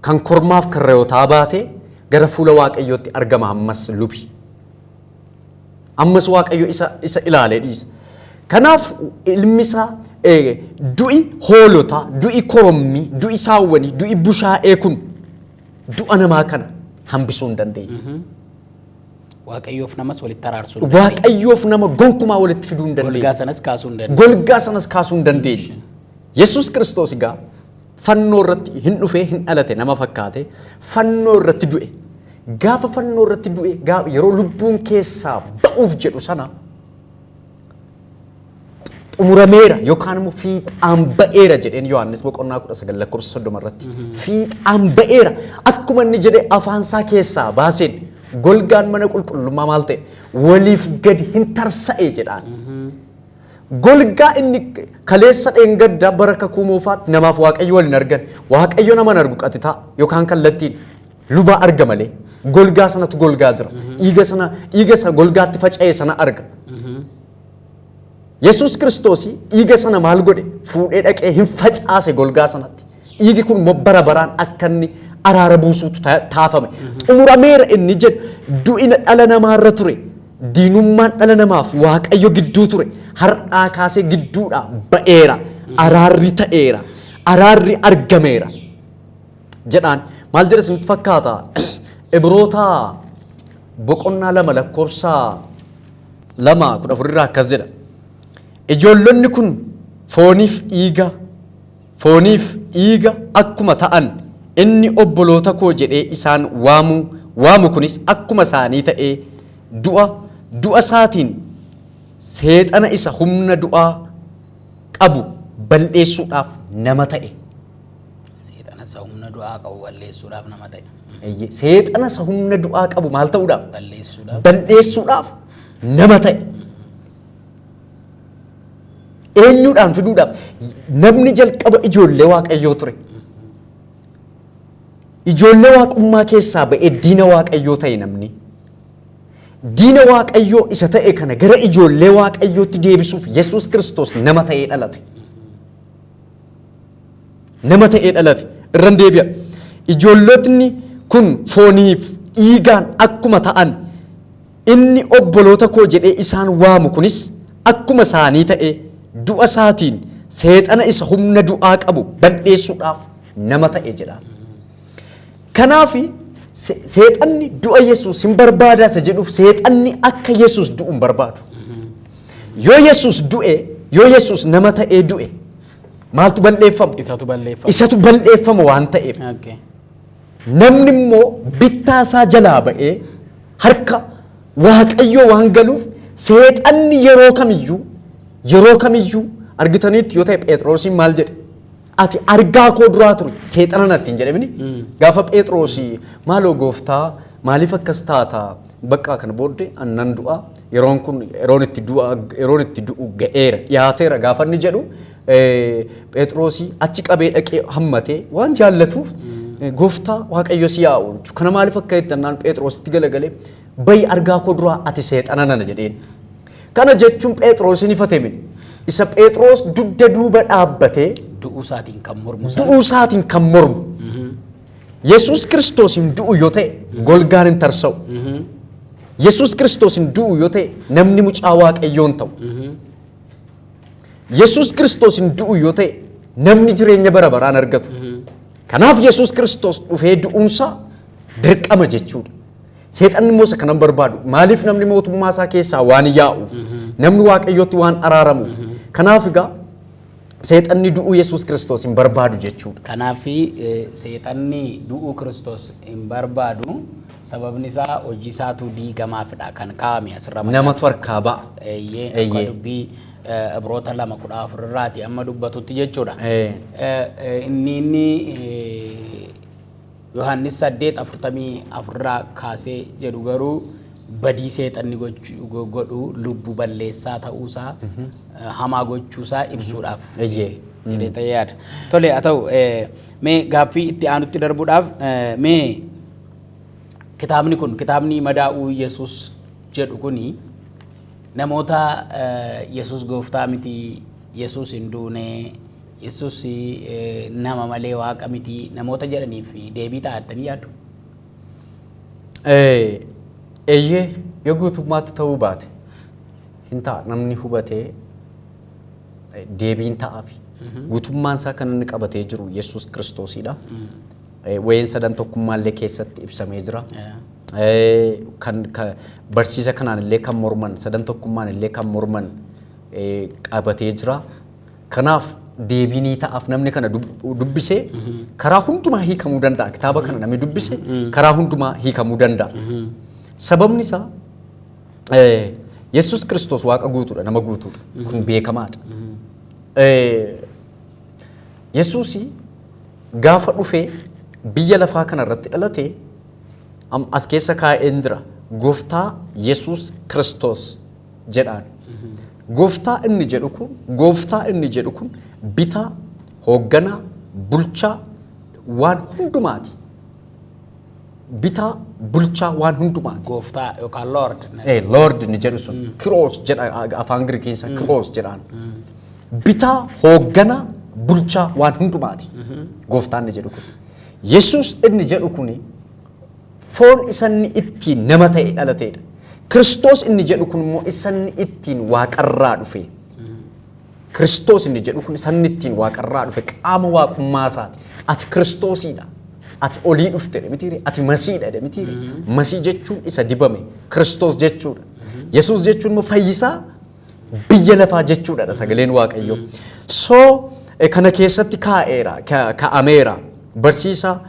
kan kormaaf kan re'ootaa baatee gara fuula Waaqayyootti argama ammas lubi. Ammas Waaqayyo isa ilaalee dhiisa. Kanaaf ilmi isaa du'i hoolotaa, du'i korommii, du'i saawwanii, du'i bushaa'ee kun du'a namaa kana hambisuu hin dandeenye. Waaqayyoof namas walitti araarsuu hin dandeenye. Waaqayyoof nama gonkumaa walitti fiduu hin dandeenye. Golgaa sanas kaasuu hin dandeenye. Golgaa sanas kaasuu hin dandeenye. Yesuus Kiristoos egaa fannoo irratti hin dhufee, hin dhalate, nama fakkaate fannoo irratti du'e. Gaafa fannoo irratti du'e, yeroo lubbuun keessaa ba'uuf jedhu sana, xumurameera yookaan immoo fiixaan ba'eera jedheen Yohaannis boqonnaa 19 lakkoofsa 30 irratti. Fiixaan ba'eera akkuma inni jedhee afaan isaa keessaa baaseen, golgaan mana qulqullummaa maal ta'e? Waliif gadi hin tarsa'e jedhaan. Golgaa inni kaleessa dheengaddaa bara kakuu moofaatti namaaf Waaqayyo wal hin argan. Waaqayyo nama hin argu qaxitaa yookaan kallattiin, lubaa arga malee. Golgaa sanatu golgaa jira. Dhiiga sana, dhiiga isa golgaatti faca'e sana arga. Yesuus Kiristoos dhiiga sana maal godhe? Fuudhee dhaqee hin facaase golgaa sanatti. Dhiigi kun immoo bara baraan akka inni araara buusuutu taafame. Xumurameera inni jedhu du'ina dhala namaarra ture. Diinummaan dhala namaaf Waaqayyo gidduu ture. Har'aa kaasee gidduudhaa ba'eera. Araarri ta'eera. Araarri argameera. Jedhaan maal jedha isinitti fakkaata? Ibroota boqonnaa 2 lakkoofsa 2 14 irraa akkas jedha. Ijoollonni kun fooniif dhiiga akkuma ta'an, inni obboloota koo jedhee isaan waamu kunis akkuma isaanii ta'ee du'a isaatiin seexana isa humna du'aa qabu balleessuudhaaf nama ta'e. Seexana isa humna du'aa qabu balleessuudhaaf nama ta'e. Eeyyee, seexana isa humna du'aa qabu maal ta'uudhaaf? Balleessuudhaaf. Balleessuudhaaf nama ta'e. Eenyuudhaan fiduudhaaf? Namni jalqaba ijoollee Waaqayyoo ture. Ijoollee waaqummaa keessaa ba'ee diina Waaqayyoo ta'e namni. Diina Waaqayyoo isa ta'e kana gara ijoollee Waaqayyootti deebisuuf Yesuus Kiristoos nama ta'ee dhalate. Nama ta'ee dhalate. Irran deebi'a. Ijoollotni kun fooniif dhiigaan akkuma ta'an, inni obboloota koo jedhee isaan waamu kunis akkuma isaanii ta'e du'a isaatiin seexana isa humna du'aa qabu balleessuudhaaf nama ta'e jedha. Kanaafi seexanni du'a Yesuus hin barbaadaa isa jedhuuf, seexanni akka Yesuus du'u hin barbaadu. Yoo Yesuus du'e, yoo Yesuus nama ta'ee du'e, maaltu balleeffama? Isatu balleeffama. Isatu balleeffama waan ta'eef. Namni immoo bittaa isaa jalaa ba'ee harka Waaqayyoo waan galuuf, seexanni yeroo kamiyyuu argitaniitti yoo ta'e, Phexrosiin maal jedhe? "Ati argaa koo duraa ture, seexana natti" hin jedhamini. Gaafa Phexrosii, "Maaloo gooftaa, maaliif akkas taata? Bakka kana booddee annan du'a, yeroon kun yeroon itti du'a, yeroon itti du'u ga'eera, dhiyaateera" gaafa inni jedhu, Phexrosii achi qabee dhaqee hammatee waan jaallatuuf, "Gooftaa, Waaqayyo si haa oolchu, kana maaliif akka jettannaan?" Phexrositti galagalee, "Bayi argaa koo duraa, ati seexana nana" jedheen. Kana jechuun Phexrosiin ifate miti. Isa Phexros dugda duuba dhaabbatee Du'uu isaatiin kan mormu sana. Du'uu isaatiin kan mormu. Yesuus Kiristoos hin du'u yoo ta'e, golgaan hin tarsa'u. Yesuus Kiristoos hin du'u yoo ta'e, namni mucaa Waaqayyoo hin ta'u. Yesuus Kiristoos hin du'u yoo ta'e, namni jireenya bara baraan argatu. Kanaaf Yesuus Kiristoos dhufee du'uunsaa dirqama jechuudha. Seexanni immoo isa kanan barbaadu. Maaliif? Namni mootummaa isaa keessaa waan yaa'uuf, namni Waaqayyootti waan araaramuuf. Kanaaf egaa seexanni du'uu Yesuus Kiristoos hin barbaadu jechuudha. Kanaaf seexanni du'uu Kiristoos hin barbaadu. Sababni isaa hojii isaatu diigamaafidha kan kaa'ame asirra. Namatu harkaa ba'a. Eeyyee, akka dubbii Ibroota 2:14 irraati amma dubbatutti jechuudha. Inni Yohaannis 8:44 irraa kaasee jedhu garuu badii seexanni godhu lubbuu balleessaa ta'uusaa, hamaa gochuusaa ibsuudhaaf jedhee ta'ee yaada. Tole, haa ta'u, mee gaaffii itti aanutti darbuudhaaf, mee kitaabni kun, kitaabni Madaa'uu Yesuus jedhu kuni, namoota Yesuus gooftaa miti, Yesuus hin duune, Yesuus nama malee waaqa miti namoota jedhaniif deebii ta'a jettanii yaaddu? Eeyyee, yoo guutummaatti ta'uu baate hin ta'a, namni hubatee deebiin ta'aafi. Guutummaan isaa kan inni qabatee jiru Yesuus Kiristoosidha. Waa'een sadan tokkummaallee keessatti ibsamee jira. Kan barsiisa kanaan illee kan morman, sadan tokkummaan illee kan morman qabatee jira. Kanaaf deebii ni ta'aaf. Namni kana dubbisee karaa hundumaa hiikamuu danda'a. Kitaaba kana namni dubbise karaa hundumaa hiikamuu danda'a. Sababni isaa Yesuus Kiristoos Waaqa guutuudha, nama guutuudha. Kun beekamaadha. Yesuus gaafa dhufee biyya lafaa kana irratti dhalate, as keessa kaa'een jira. Gooftaa Yesuus Kiristoos jedhaan. Gooftaa inni jedhu kun bitaa, hoogganaa, bulchaa waan hundumaati. Bitaa, bulchaa waan hundumaati. Gooftaa yookaan Lord. Lord ni jedhu sun Kyrios jedha, afaan Giriikiinsa Kyrios jedhaan. Bitaa, hoogganaa, bulchaa waan hundumaati. Gooftaan ni jedhu kun. Yesuus inni jedhu kuni foon isa inni ittiin nama ta'e dhalateedha. Kiristoos inni jedhu kun immoo isa inni ittiin waaqarraa dhufe. Kiristoos inni jedhu kun isa inni ittiin waaqarraa dhufe, qaama waaqummaa isaati. Ati Kiristoosiidha. Ati olii dhufte mitiire, ati Masiidha mitiire. Masii jechuun isa dibame, Kiristoos jechuudha. Yesuus jechuun immoo fayyisaa biyya lafaa jechuudha sagaleen Waaqayyoo. So kana keessatti kaa'eera, kaa'ameera. Barsiisa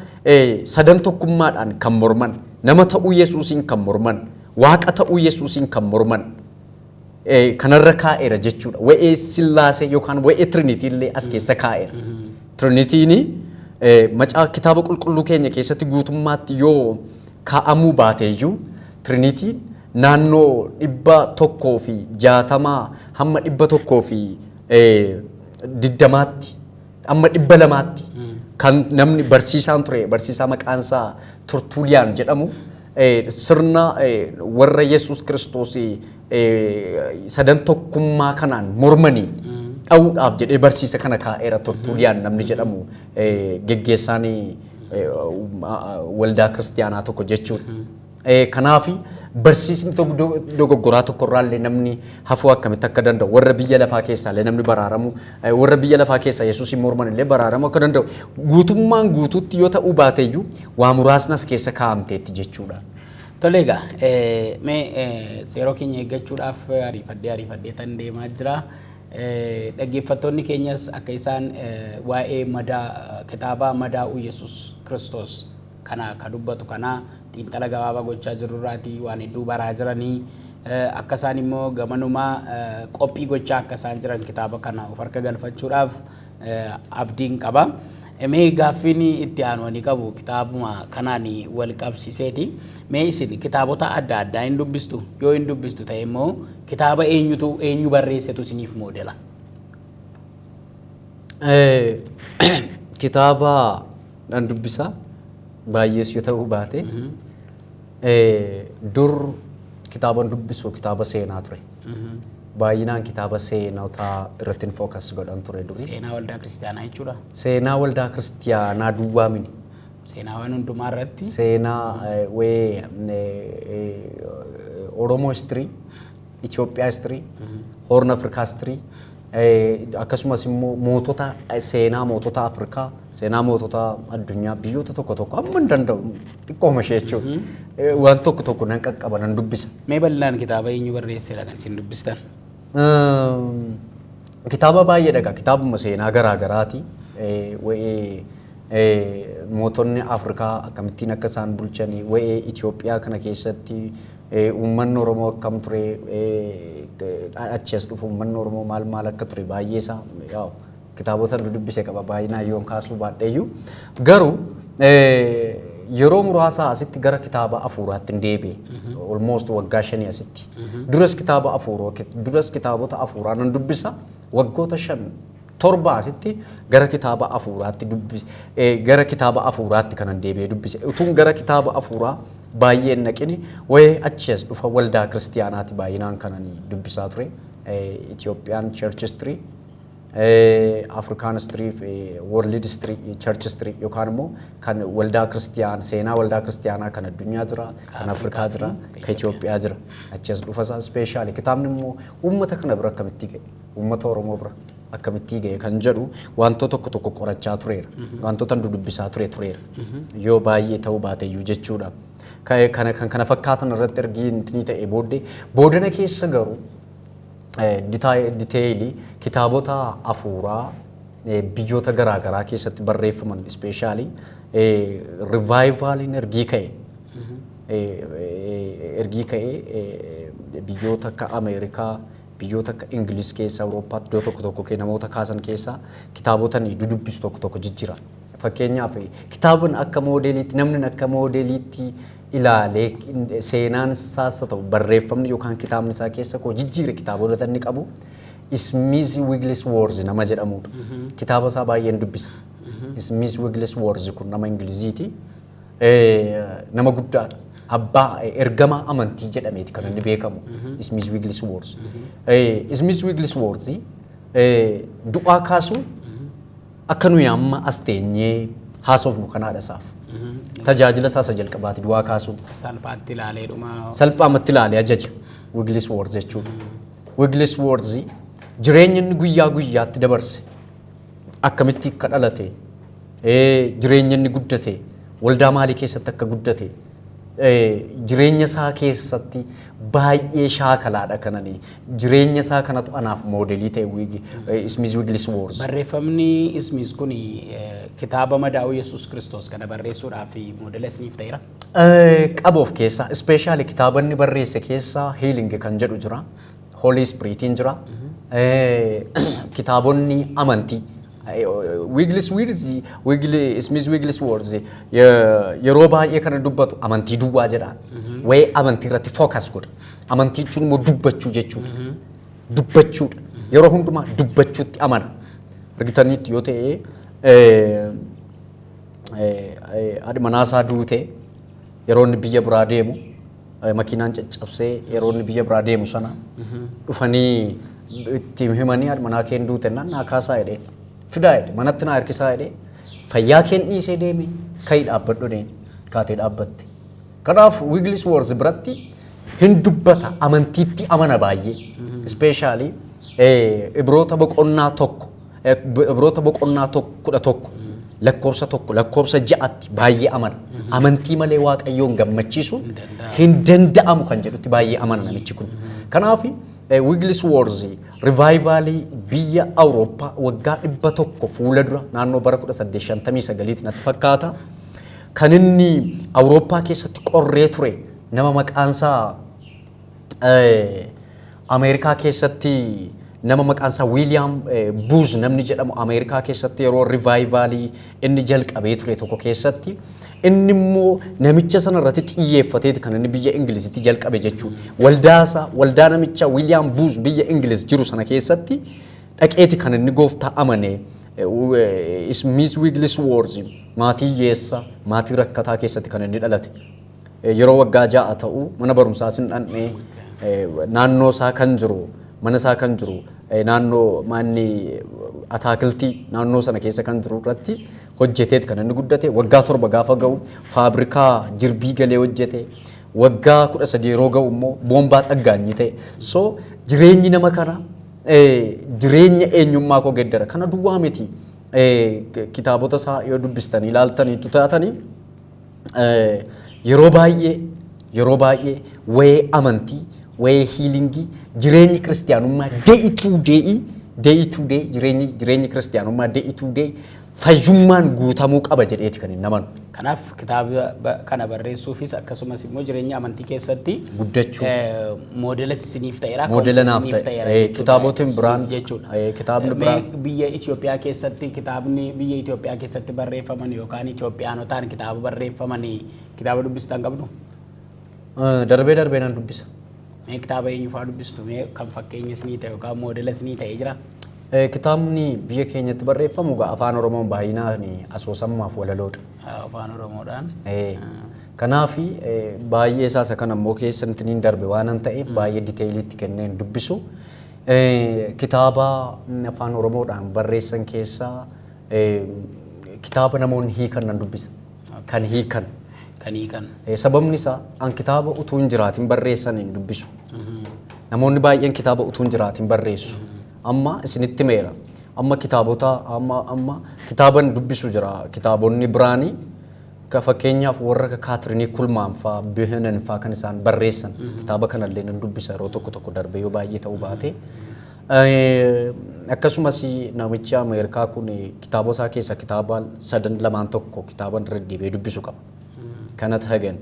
sadan tokkummaadhaan kan morman, nama ta'uu Yesuusiin kan morman, Waaqa ta'uu Yesuusiin kan morman kanarra kaa'eera jechuudha. Wa'ee Sillaasee yookaan wa'ee Trinity illee as keessa kaa'eera. Trinityn macaa kitaaba qulqulluu keenya keessatti guutummaatti yoo kaa'amuu baateeyyuu, Trinityn naannoo 160 hamma 120tti amma 200tti kan namni barsiisaan ture, barsiisaa maqaan isaa Turtuuliyaan jedhamu, sirna warra Yesuus Kiristoos sadan tokkummaa kanaan mormanii dha'uudhaaf jedhee barsiisa kana kaa'eera. Turtuuliyaan namni jedhamu geggeessaan waldaa kiristiyaanaa tokko jechuudha. Kanaafi barsiisni dogoggoraa tokkorraallee namni hafuu akkamitti akka danda'u, warra biyya lafaa keessaallee namni baraaramu, warra biyya lafaa keessaa Yesuusin morman illee baraaramu akka danda'u, guutummaan guutuutti yoo ta'uu baateyyuu waa muraasni as keessa kaa'amteetti jechuudha. Tole egaa, mee yeroo keenya eeggachuudhaaf ariifadhee ariifadhee tan deemaa jira. Dhaggeeffattoonni keenyas akka isaan waa'ee madaa kitaaba Madaa'uu Yesuus Kiristoos kana ka dubbatu kana xiinxala gabaabaa gochaa jirrurraati waan hedduu baraa jiranii, akka isaan immoo gamanumaa qophii gochaa akka isaan jiran kitaaba kana of harka galfachuudhaaf abdiin qaba. Mee gaaffiin itti aanu ani qabu kitaabuma kanaan wal qabsiiseeti. Mee isin kitaabota adda addaa hin dubbistu? Yoo hin dubbistu ta'e immoo kitaaba eenyutu, eenyu barreessetu isiniif moodela? Kitaaba nan dubbisa, baay'ees yoo ta'uu baate. Dur kitaaban dubbisu kitaaba seenaa ture. Baay'inaan kitaaba seenotaa irratti focus godhan ture duri. Seenaa waldaa kiristaanaa jechuudha. Seenaa waldaa kiristiyaanaa duwwaa mini. Seenaawwan hundumaa irratti. Seenaa wee Oromoo history, Itoophiyaa history, Horn Afrikaa history, akkasumas immoo mootota, seenaa mootota Afrikaa, seenaa mootota addunyaa biyyoota tokko tokko amma hin danda'u xiqqooma ishee jechuudha. Waan tokko tokko nan qaqqaba, nan dubbisa. Mee bal'inaan kitaaba eenyu barreessedha kan isin dubbistan? Kitaaba baay'ee dhagaa, kitaabuma seenaa garaa garaati. Wa'ee mootonni Afrikaa akkamittiin akka isaan bulchanii, wa'ee Itoophiyaa kana keessatti uummanni Oromoo akkam ture, achi as dhufu uummanni Oromoo maal maal akka ture, baay'ee isaa yaa'u kitaabota nu dubbise qaba, baay'inaan yoon kaasuu baadheeyyuu. Garuu yeroo muraasaa asitti gara kitaaba afuuraatti hin deebi'e. Almost waggaa 5 asitti. Duras kitaaba afuuraa, duras kitaabota afuuraa nan dubbisa. Waggoota 5 7 asitti gara kitaaba afuuraatti dubbise, gara kitaaba afuuraatti kanan deebi'ee dubbise. Utuun gara kitaaba afuuraa baay'ee hin naqini, wayee achi as dhufa waldaa kiristiyaanaati baay'inaan kanan dubbisaa ture. Itoophiyaan Church History, Afrikaan History fi World History, Church History, yookaan immoo kan waldaa kiristiyaan, seenaa waldaa kiristiyaanaa kan addunyaa jira, kan Afrikaa jira, kan Itoophiyaa jira. Achi as dhufa isaa specially kitaabni immoo uummata kana bira akkamitti ga'e, uummata Oromoo bira akkamitti ga'e kan jedhu wantoota tokko tokko qorachaa tureera. Wantoota dudubbisaa tureera. Yoo baay'ee ta'uu baateyyuu jechuudha. Kana kan kana fakkaatan irratti ergi inni ta'e booddee boodana keessa garuu detail kitaabota afuuraa biyyoota garaagaraa keessatti barreeffaman, specially revivaliin ergii ka'e, biyyoota akka Ameerikaa, biyyoota akka Ingiliz keessa, Awurooppaatti iddoo tokko tokko namoota kaasan keessaa kitaabota ni dudubbisu tokko tokko jijjiira. Fakkeenyaaf kitaabni akka moodeliitti, namni akka moodeliitti ilaalee seenaan isaas haa ta'u barreeffamni yookaan kitaabni isaa keessa koo jijjiire kitaabota inni qabu Smith Wigglesworth nama jedhamudha. Kitaaba isaa baay'een dubbisa. Smith Wigglesworth kun nama Ingiliziiti. Nama guddaadha. Abbaa ergama amantii jedhameeti kan inni beekamu. Smith Wigglesworth. Smith Wigglesworth du'aa kaasuun akka nuyi amma as teenyee haasofnu kanaadha isaaf. Tajaajila isaa isa jalqabaati du'aa kaasuun. Salphaatti ilaalee dhuma. Salphaamatti ilaalee ajaja Wigglesworth jechuudha. Wigglesworth jireenya inni guyyaa guyyaatti dabarse, akkamitti akka dhalate, jireenya inni guddate, waldaa maalii keessatti akka guddate, jireenya isaa keessatti baay'ee shaakalaadha kanani. Jireenya isaa kanatu anaaf moodelii ta'e, Smith Wigglesworth. Barreeffamni Smith kun kitaaba Madaa'uu Yesuus Kiristoos kana barreessuudhaaf moodela isiniif ta'eera? Qabu of keessaa, especially kitaaba inni barreesse keessaa Healing kan jedhu jira. Holy Spiritiin jira. Kitaabonni amantii. Wigglesworth, Smith Wigglesworth yeroo baay'ee kana dubbatu amantii duwwaa jedhaan. Waa'ee amantii irratti focus godha. Amantii jechuun immoo dubbachuu jechuudha. Dubbachuudha. Yeroo hundumaa dubbachuutti amana. Argitaniitti yoo ta'e, haadhi manaasaa duute, yeroo inni biyya biraa deemu makiinaan caccabsee, yeroo inni biyya biraa deemu sana dhufanii itti himanii, haadhi manaa keen duute naan naa kaasaa jedhee, fidaa jedhe, manatti naa harkisaa jedhee, fayyaa keen dhiisee deeme, ka'ii dhaabbadhu jedheen, kaatee dhaabbatte. Kanaaf Wigglesworth biratti hin dubbata, amantiitti amana baay'ee. Especially Ibroota boqonnaa 1, Ibroota boqonnaa 11 lakkoofsa 1 lakkoofsa 6tti baay'ee amana. Amantii malee Waaqayyoon gammachiisuun hin danda'amu kan jedhutti baay'ee amana namichi kun. Kanaaf Wigglesworth revivalii biyya Awurooppaa waggaa 100 fuula dura naannoo bara 1859 natti fakkaata. Kan inni Awurooppaa keessatti qorree ture nama maqaansaa Ameerikaa keessatti nama maqaansaa Wiiliyaam Buuz namni jedhamu, Ameerikaa keessatti yeroo revivalii inni jalqabee ture tokko keessatti inni immoo namicha sana irratti xiyyeeffateeti kan inni biyya Ingilizitti jalqabe jechuudha. Waldaasaa, waldaa namicha Wiiliyaam Buuz biyya Ingiliz jiru sana keessatti dhaqeeti kan inni gooftaa amane. Smith Wigglesworth maatii hiyyeessa, maatii rakkataa keessatti kan inni dhalate. Yeroo waggaa 6 ta'u mana barumsaa sin dhandhee, naannoo isaa kan jiru, mana isaa kan jiru, naannoo manni ataakiltii naannoo sana keessa kan jiru irratti hojjeteeti kan inni guddate. Waggaa 7 gaafa ga'u faabrikaa jirbii galee hojjete. Waggaa 13 yeroo ga'u immoo boombaa xaggaanyi ta'e. So jireenyi nama kana jireenya eenyummaa koo geddara. Kana duwwaa miti, kitaabota isaa yoo dubbistanii ilaaltaniitu taatanii, yeroo baay'ee waa'ee amantii, waa'ee healingii, jireenyi kiristiyaanummaa day to day, day to day, jireenyi kiristiyaanummaa day to day fayyummaan guutamuu qaba jedheeti kan hin amanu. Kanaaf kitaaba kana barreessuufis akkasumas immoo jireenya amantii keessatti guddachuu moodela isiniif ta'eera. Moodela ka'umsa naaf isiniif ta'e. ta'eera jechuudha. Kitaabotiin biraan- Isinis jechuudha. Kitaabni Mee biraan- biyya Itoophiyaa keessatti kitaabni biyya Itoophiyaa keessatti barreeffaman yookaan Itoophiyaanotaan kitaaba barreeffaman kitaaba dubbistan qabdu? Darbee darbee nan dubbisa. Mee kitaaba eenyu fa'aa dubbistu? Mee kan fakkeenya isinii ta'e yookaan moodela isinii ta'ee jira? Kitaabni biyya keenyatti barreeffamu egaa afaan Oromoon baay'inaan asoosammaaf walaloodha. Afaan Oromoodhaan. Kanaaf baay'ee isaa isa kana immoo keessa niin darbe waanan ta'eef baay'ee detailiitti kenneen dubbisu. Kitaaba afaan Oromoodhaan barreessan keessaa kitaaba namoonni hiikan nan dubbisa. Kan hiikan. Kan hiikan. Sababni isaa an kitaaba utuu hin jiraatin barreessan hin dubbisu. Namoonni baay'een kitaaba utuu hin jiraatin barreessu. Amma isinitti meera. Amma kitaabota amma kitaaban dubbisu jira. Kitaabonni biraanii ka fakkeenyaaf warra akka Kaatrinii Kulmaan faa, Bihinen faa kan isaan barreessan kitaaba kanallee nan dubbisa yeroo tokko tokko darbee, yoo baay'ee ta'uu baate. Akkasumas namichi Ameerikaa kun kitaaba isaa keessa kitaaba sadan lamaan tokko kitaaban irra deebi'ee dubbisu qaba. Kenneth Hagin.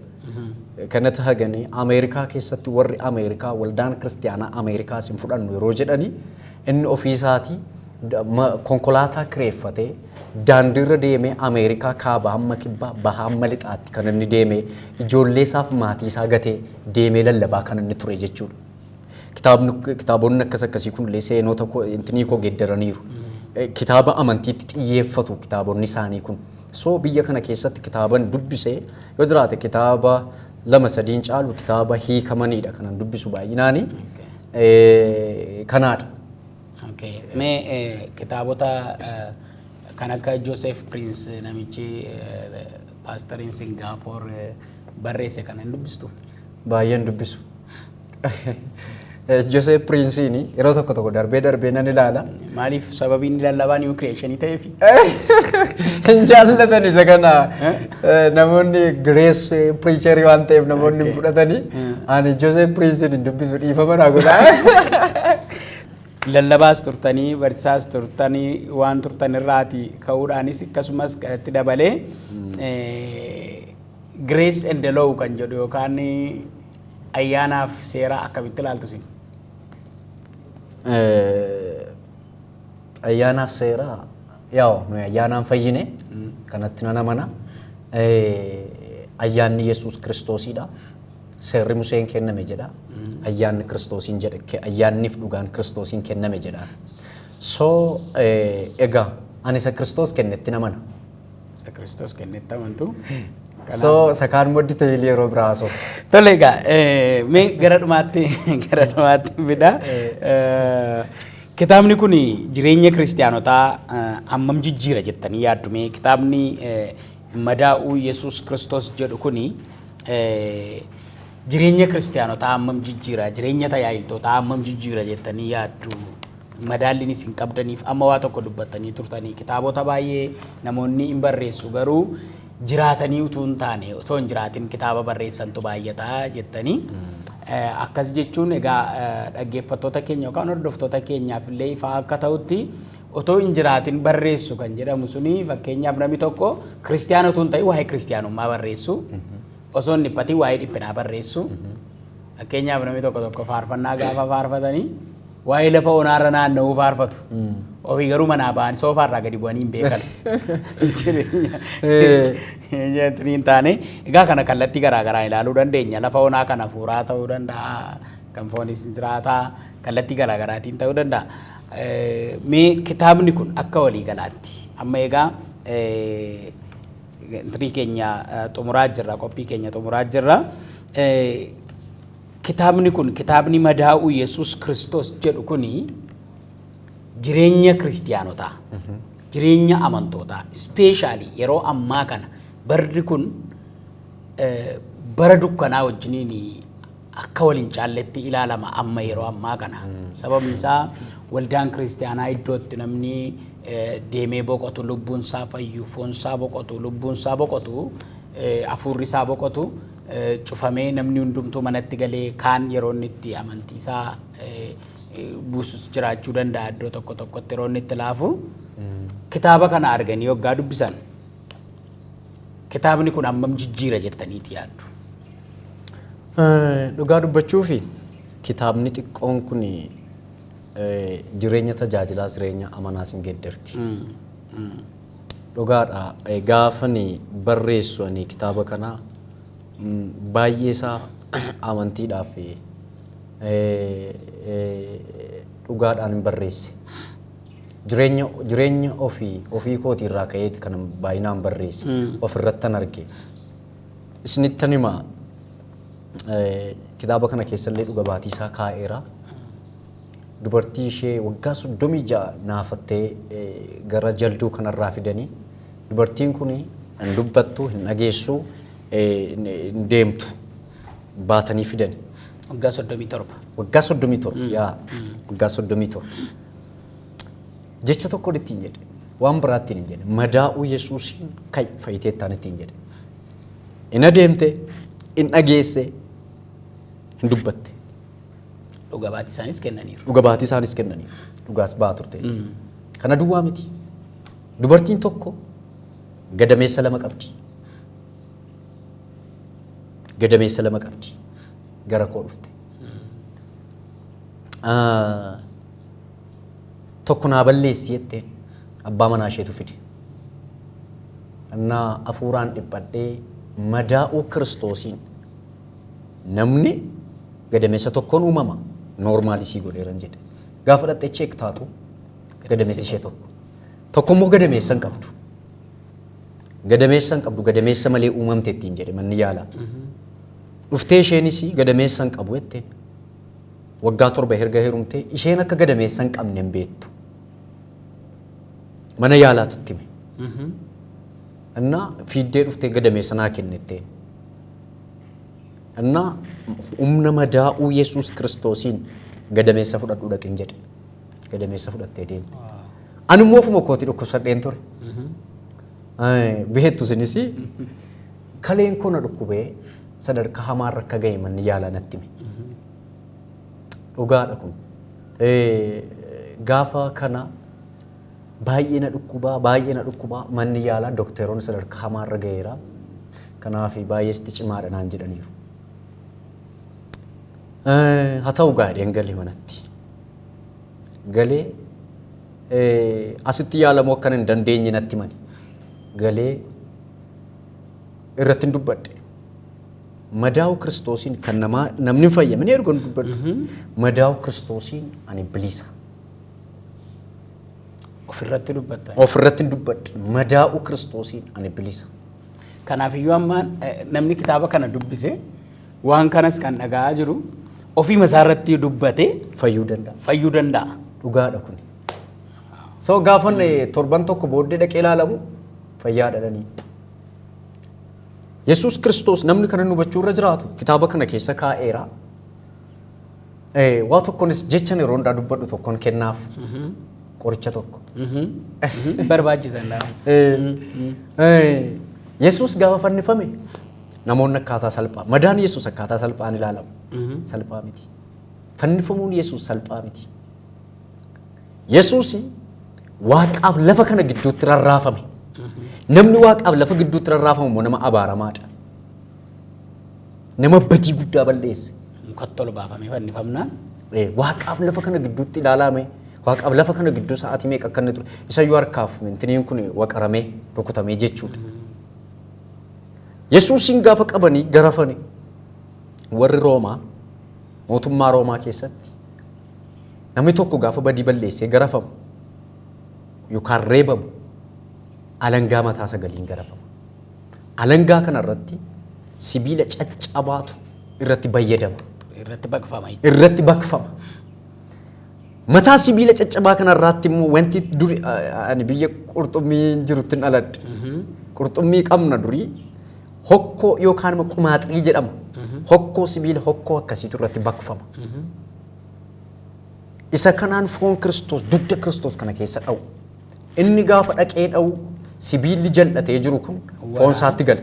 Kenneth Hagin Ameerikaa keessatti warri Ameerikaa waldaan kiristiyaanaa Ameerikaa isin fudhannu yeroo jedhani, inni ofii isaatii konkolaataa kireeffatee daandiirra deemee Ameerikaa kaaba hamma kibbaa, baha hamma lixaatti kan inni deemee, ijoollee isaaf maatii isaa gatee deemee lallabaa kan inni ture jechuudha. Kitaabni, kitaabonni akkas akkasii kun illee seenota koo intinii koo geeddaraniiru. Kitaaba amantiitti xiyyeeffatu kitaabonni isaanii kun. So biyya kana keessatti kitaaban dubbise yoo jiraate kitaaba lama sadiin caalu kitaaba hiikamanidha kanan dubbisu baay'inaani. Kanaadha. Okay. Mee kitaabota kan akka Joseph Prince, namichi paastariin Singaappoor barreesse kana hin dubbistu? Baay'een dubbisu. Joseph Prince'n yeroo tokko tokko darbee darbee nan ilaala. Maaliif? Sababii inni lallabaa New Creation ta'eefi? Hin jaallatan isa kana, namoonni grace preacherii waan ta'eef namoonni hin fudhatanii. Ani Joseph Prince'n hin dubbisu, dhiifama naa godhaa. Lallabaas turtanii, barsiisaas turtanii, waan turtan irraati ka'uudhaanis akkasumas kanatti dabalee Grace and the Law kan jedhu yookaan ayyaanaaf seera akkamitti ilaaltu isin? Ayyaanaaf seera, yaa'u nuyi ayyaanaan fayyine, kanatti nan amana. Ayyaanni Yesuus Kiristoosidha. Seerri Museen kenname jedha. Ayyaanni Kiristoosiin jedha. Ayyaanniif dhugaan Kiristoosiin kenname jedha. So egaa ani isa Kiristoos kennetti nan amana. Isa Kiristoos kennetti amantu. So isa kaan immoo detailii yeroo biraa haasofna. Tole egaa, mee gara dhumaatti fida. Kitaabni kun jireenya kiristaanotaa hammam jijjiira jettanii yaaddu? Mee kitaabni Madaa'uu Yesuus Kiristoos jedhu kuni jireenya kiristaanotaa hammam jijjiira, jireenya tajaajiltootaa hammam jijjiira jettanii yaaddu? Madaalliin isin qabdaniif amma waa tokko dubbattanii turtanii, kitaabota baay'ee namoonni hin barreessu, garuu jiraatanii utuu hin taane otoo hin jiraatin kitaaba barreessantu baay'ata jettanii. Akkas jechuun egaa dhaggeeffattoota keenya yookaan hordoftoota keenyaaf illee ifaa akka ta'utti, otoo hin jiraatin barreessu kan jedhamu suni, fakkeenyaaf namni tokko kiristiyaana utuu hin ta'in waa'ee kiristiyaanummaa barreessu, osoo hin dhiphatin waa'ee dhiphinaa barreessu. Fakkeenyaaf namni tokko tokko faarfannaa gaafa faarfatanii waa'ee lafa onaarra naanna'uu faarfatu. Ofii garuu manaa ba'anii soofaarraa gadi bu'anii hin beekan. Jireenya hin taane. Egaa kana kallattii garaa garaa ilaaluu dandeenya. Lafa onaa kana fuuraa ta'uu danda'a. Kan foonis hin jiraataa. Kallattii garaa garaatiin ta'uu danda'a. Mee kitaabni kun akka waliigalaatti, amma egaa intirii keenya xumuraa jirra, qophii keenya xumuraa jirra. Kitaabni kun, kitaabni Madaa'uu Yesuus Kiristoos jedhu kuni, jireenya kiristiyaanotaa, jireenya amantootaa, especially yeroo ammaa kana barri kun bara dukkanaa wajjiniin akka waliin caalletti ilaalama amma yeroo ammaa kana. Sababni isaa waldaan kiristiyaanaa iddootti namni deemee boqotu, lubbuun isaa fayyu, foon isaa boqotu, lubbuun isaa boqotu, hafuurri isaa boqotu cufamee, namni hundumtuu manatti galee, kaan yeroo inni itti amantii isaa buusus jiraachuu danda'a, iddoo tokko tokkotti yeroo inni itti laafu, kitaaba kana arganii yoggaa dubbisan kitaabni kun hammam jijjiira jettaniiti yaaddu? Dhugaa dubbachuufi kitaabni xiqqoon kun jireenya tajaajilaas jireenya amanaas hin geeddarti. Dhugaadha. Gaafani barreessu ani kitaaba kana baay'ee isaa amantiidhaaf dhugaadhaan hin barreesse. Jireenya ofii kootii irraa ka'eeti kan baay'inaan barreesse. Ofirrattan arge. Isinittan himaa, kitaaba kana keessallee dhuga baatii isaa kaa'eera. Dubartii ishee waggaa 36 naafattee gara jalduu kanarraa fidanii, dubartiin kun hin dubbattu, hin dhageessu, hin deemtu, baatanii fidani. Waggaa 37. Waggaa 37, yaa, waggaa 37. Jecha tokko ittiin jedhe, waan biraa ittiin hin jedhe, "Madaa'uu Yesuusiin ka'i, fayyiteettaan" ittiin jedhe. In adeemte, in dhageesse, hin dubbatte. Dhuga baatii isaanis kennaniiru. Dhuga baatii isaanis kennaniiru. Dhugaas ba'aa turte. Kana duwwaa miti. Dubartiin tokko gadameessa lama qabdi. Gadameessa lama qabdi. Gara koo dhufte. Tokko naa balleessi jetteen, abbaa manaa isheetu fide. Innaa hafuuraan dhiphadhee, madaa'uu Kiristoosiin namni gadameessa tokkoon uumama, normalii sii godheeran jedhe. Gaafa dhattee check taatu gadameessi ishee tokko. Tokko immoo gadameessa hin qabdu. Gadameessa hin qabdu, gadameessa malee uumamte ittiin jedhe manni yaalaa. Dhuftee isheenis gadameessa hin qabu jetteen. Waggaa 7 erga heerumtee isheen akka gadameessa hin qabne hin beektu. Mana yaalaatu itti hime. Innaa fiiddee dhuftee gadameessa naa kennetteen. Innaa humna madaa'uu Yesuus Kiristoosiin gadameessa fudhadhuu dhaqin jedhe. Gadameessa fudhattee deemte. Ani immoo ofuma kootii dhukkubsadheen ture. Beektu isinis kaleen koo na dhukkubee sadarkaa hamaarra akka ga'e manni yaalaa natti hime. Dhugaadha kun. Gaafa kana baay'ee na dhukkubaa, baay'ee na dhukkubaa, manni yaalaa dokteroonni sadarkaa hamaarra ga'eera. Kanaaf baay'ee sitti cimaadha naan jedhaniiru. Haa ta'u gaadheen galee manatti. Galee asitti yaalamuu akkan hin dandeenye natti himani. Galee irratti hin dubbadhe. Madaa'uu Kiristoosiin kan namaa namni hin fayyamne erga hin dubbadhu. Madaa'uu Kiristoosiin ani bilisa. Ofirratti dubbatta. Ofirratti hin dubbadhe. Madaa'uu Kiristoosiin ani bilisa. Kanaafiyyuu amma namni kitaaba kana dubbise, waan kanas kan dhaga'aa jiru, ofiima isaarratti dubbate fayyuu danda'a. Fayyuu danda'a. Dhugaadha kuni. So gaafan torban tokko booddee dhaqee ilaalamu fayyaa dhadhanii. Yesuus Kiristoos namni kana hubachuu irra jiraatu kitaaba kana keessa kaa'eera. Waa tokkonis jechan yeroo hundaa dubbadhu tokkoon kennaaf, qoricha tokko. Barbaachisan. Yesuus gaafa fannifame namoonni akkaataa salphaa, madaan Yesuus akkaataa salphaan ilaalamu. Salphaa miti. Fannifamuun Yesuus salphaa miti. Yesuus waaqaaf lafa kana gidduutti rarraafame. Namni waaqaaf lafa gidduutti rarraafamu immoo nama abaaramaadha. Nama badii guddaa balleesse. Mukatti ol baafamee fannifamnaan. Waaqaaf lafa kana gidduutti ilaalame. Waaqaaf lafa kana gidduu sa'aatii meeqa akka inni ture. Isayyuu harkaaf mintiniin kun waqaramee rukutamee jechuudha. Yesuusiin gaafa qabanii garafanii warri Roomaa, mootummaa Roomaa keessatti namni tokko gaafa badii balleessee garafamu yookaan reebamu alangaa mataa sagaliin garafama. Alangaa kanarratti sibiila caccabaatu irratti bayyadama. Irratti baqfama jechuudha. Irratti baqfama. Mataa sibiila caccabaa kanarraatti immoo wanti duri ani biyya qurxummii jirutti hin dhaladhe. Qurxummii qabna durii, hokkoo yookaan immoo qumaaxirii jedhama. Hokkoo, sibiila hokkoo akkasiitu irratti baqfama. Isa kanaan foon Kiristoos, dugda Kiristoos kana keessa dha'u. Inni gaafa dhaqee dha'u sibiilli jal'atee jiru kun foon isaatti gala.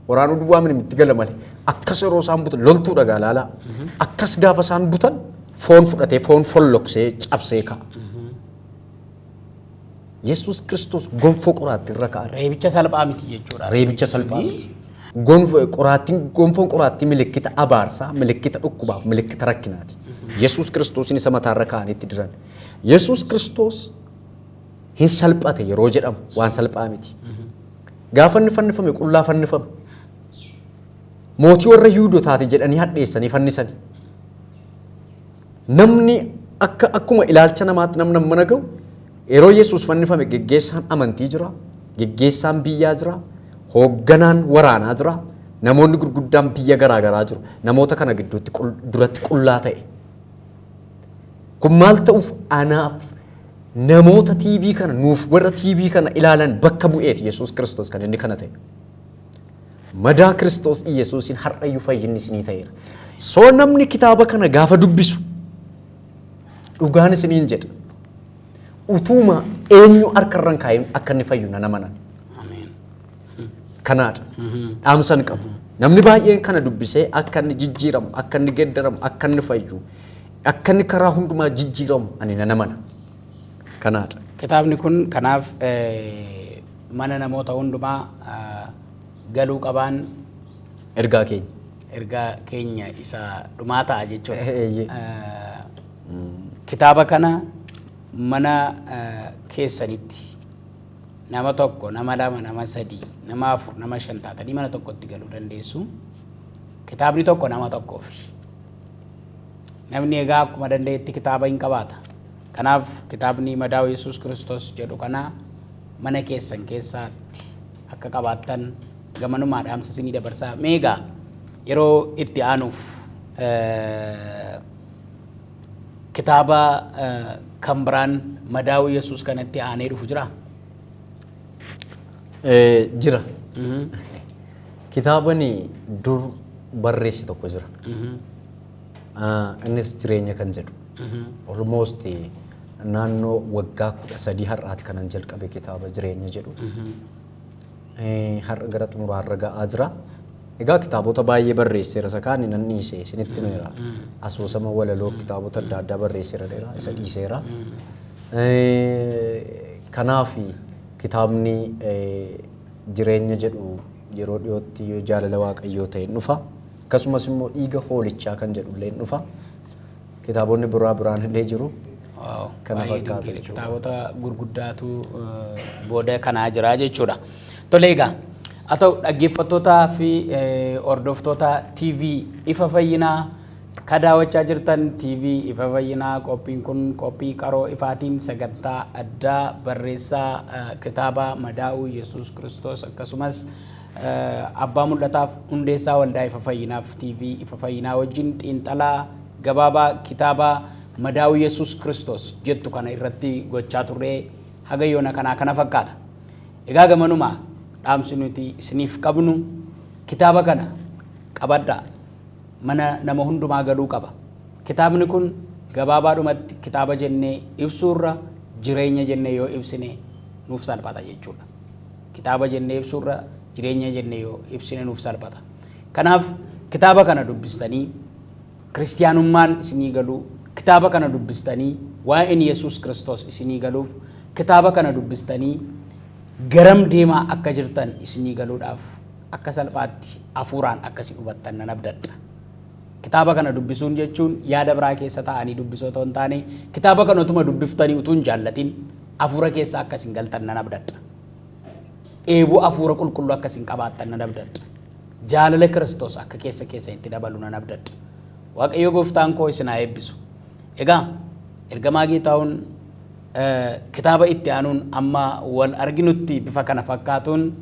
Waraanuu duwwaa miti, gala malee. Akkas yeroo isaan butan loltuu dhagaa laalaa. Akkas gaafa isaan butan foon fudhatee foon folloksee cabsee ka'a. Yesuus Kiristoos gonfoo qoraattii irra ka'a. Reebicha salphaa miti jechuudha. Reebicha salphaa miti. Gonfoo qoraattiin, gonfoon qoraattii milikkita abaarsaa, milikkita dhukkubaaf, milikkita rakkinaati. Yesuus Kiristoosin isa mataarra kaa'anitti diran. Yesuus Kiristoos hin salphate yeroo jedhamu waan salphaa miti. Gaafa inni fannifame qullaa fannifame. Mootii warra Yihuudootaati jedhanii hadheessanii fannisani. Namni akka akkuma ilaalcha namaatti namni mana ga'u, yeroo Yesuus fannifame geggeessaan amantii jira, geggeessaan biyyaa jira, hoogganaan waraanaa jira, namoonni gurguddaan biyya garaa garaa jiru. Namoota kana gidduutti duratti qullaa ta'e. Kun maal ta'uuf? Anaaf, namoota TV kana, nuuf, warra TV kana ilaalan bakka bu'eeti Yesuus Kiristoos kan inni kana ta'e. Madaa Kiristoos Yesuusiin har'ayyuu fayyinni isinii ta'eera. Soo namni kitaaba kana gaafa dubbisu, dhugaan isiniin jedha. Utuuma eenyu harka irra hin kaa'in akka inni fayyu nan amanan. Ameen. Kanaadha. Dhaamsan qabu. Namni baay'een kana dubbisee akka inni jijjiiramu, akka inni geeddaramu, akka inni fayyu, akka inni karaa hundumaa jijjiiramu ani nan amana. Kanaadha. Kitaabni kun kanaaf mana namoota hundumaa galuu qabaan ergaa keenya. Ergaa keenya isa dhumaa ta'a jechuudha. Eeyyee. Kitaaba kana mana keessanitti nama tokko, nama lama, nama sadii, nama afur, nama shan taatanii mana tokkotti galuu dandeessu. Kitaabni tokko nama tokkoofi. Namni egaa akkuma danda'etti kitaaba hin qabaata. Kanaaf kitaabni Madaa'u Yesuus Kiristoos jedhu kana mana keessan keessaatti akka qabaattan gamanumaa dhaamsa isinii dabarsaa. Mee egaa yeroo itti aanuuf kitaaba kan biraan Madaa'uu Yesuus kanatti aanee dhufu jiraa? Jira. Kitaabani dur barreesse tokko jira. Innis Jireenya kan jedhu. Almost naannoo waggaa 13 har'aati kanan jalqabe kitaaba Jireenya jedhu. Har'a gara xumuraarra ga'aa jira. Egaa kitaabota baay'ee barreesseera, isa kaan nan dhiise, isinitti himeera. Asoosama, walaloo, kitaabota adda addaa barreesseera dheeraa, isa dhiiseera. Kanaaf kitaabni Jireenya jedhu yeroo dhiyootti yoo jaalala Waaqayyoo ta'e hin dhufa. Akkasumas immoo Dhiiga Hoolichaa kan jedhu illee hin dhufa. Kitaabonni biraa biraan illee jiru. Wow, Kana baay'ee fakkaata dinqiidha. jechuudha. Kitaabota gurguddaatu booda kanaa jira jechuudha. Tole egaa, haa ta'u, dhaggeeffattootaa fi hordoftoota TV Ifa Fayyinaa ka daawwachaa jirtan TV Ifa Fayyinaa, qophiin kun qophii Qaroo Ifaatiin sagantaa addaa barreessaa kitaaba Madaa'uu Yesuus Kiristoos akkasumas Abbaa Mul'ataaf hundeessaa Waldaa Ifa Fayyinaaf TV Ifa Fayyinaa wajjin xiinxalaa gabaabaa kitaaba Madaa'uu Yesuus Kiristoos jettu kana irratti gochaa turree haga yoona kanaa kana fakkaata. Egaa gamanumaa dhaamsi nuti isiniif qabnu, kitaaba kana qabadhaa. Mana nama hundumaa galuu qaba. Kitaabni kun gabaabaadhumatti kitaaba jennee ibsuurra jireenya jennee yoo ibsine nuuf salphata jechuudha. Kitaaba jennee ibsuurra jireenya jennee yoo ibsine nuuf salphata. Kanaaf kitaaba kana dubbistanii kiristiyaanummaan isinii galuu, kitaaba kana dubbistanii waa'een Yesuus Kiristoos isinii galuuf, kitaaba kana dubbistanii garam deemaa akka jirtan isinii galuudhaaf akka salphaatti hafuuraan akka isin hubattan nan abdadha. Kitaaba kana dubbisuun jechuun yaada biraa keessa taa'anii dubbisuu otoo hin taane, kitaaba kana utuma dubbiftanii utuu hin jaallatin hafuura keessa akka isin galtan nan abdadha. Dheebuu hafuura qulqulluu akka isin qabaattan nan abdadha. Jaalala Kiristoos akka keessa keessanitti dabalu nan abdadha. Waaqayyo gooftaan koo isin haa eebbisu. Egaa ergamaa Geetahuun kitaaba itti aanuun amma wal arginutti bifa kana fakkaatuun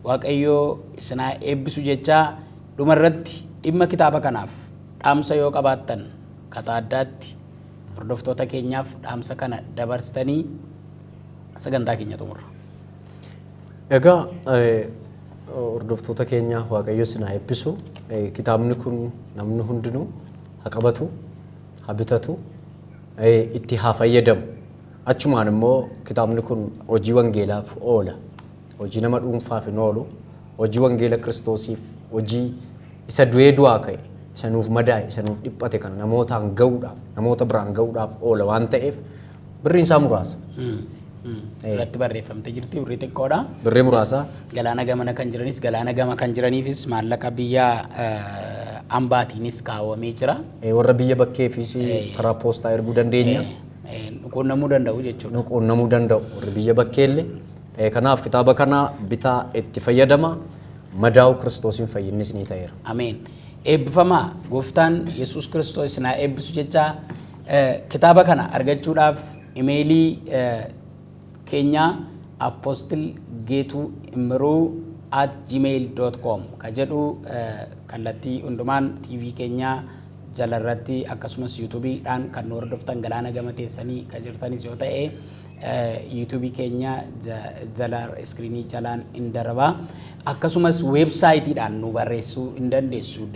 Waaqayyo isin haa eebbisu jechaa, dhumarratti dhimma kitaaba kanaaf dhaamsa yoo qabaattan kataa addaatti hordoftoota keenyaaf dhaamsa kana dabarsitanii sagantaa keenya xumurra. Egaa hordoftoota keenya, Waaqayyo isin haa eebbisu. Kitaabni kun namni hundinuu haa qabatu, haa bitatu, itti haa fayyadamu. Achumaan immoo kitaabni kun hojii wangeelaaf oola. Hojii nama dhuunfaaf hin oolu. Hojii wangeela Kiristoosiif, hojii isa du'ee du'aa ka'e, isa nuuf madaa'e, isa nuuf dhiphate kana namootaan ga'uudhaaf, namoota biraan ga'uudhaaf oola waan ta'eef birriin isaa muraasa. Irratti barreeffamtee jirti, birrii xiqqoodha. Birrii muraasa. Galaana gamana kan jiranis, galaana gama kan jiraniifis maallaqa biyya ambaatiinis kaawwamee jira. Warra biyya bakkeefis karaa poostaa erguu dandeenya. Quunnamuu danda'u jechuudha. Nu quunnamuu danda'u warri biyya bakkeellee. Kanaaf kitaaba kana bitaa itti fayyadama. Madaa'uu Kiristoosiin fayyinnis ni ta'eera. Ameen. Eebbifamaa, gooftaan Yesuus Kiristoos isin haa eebbisu jecha, kitaaba kana argachuudhaaf imeelii keenya apostlegetuimruu@gmail.com ka jedhu kallattii hundumaan TV keenya jalarratti, akkasumas yuutuubiidhaan kan nu hordoftan galaana gama teessanii ka jirtanis yoo ta'e yuutuubii keenya jala iskiriinii jalaan hin darba. Akkasumas weebsaayitiidhaan nu barreessuu hin dandeessu,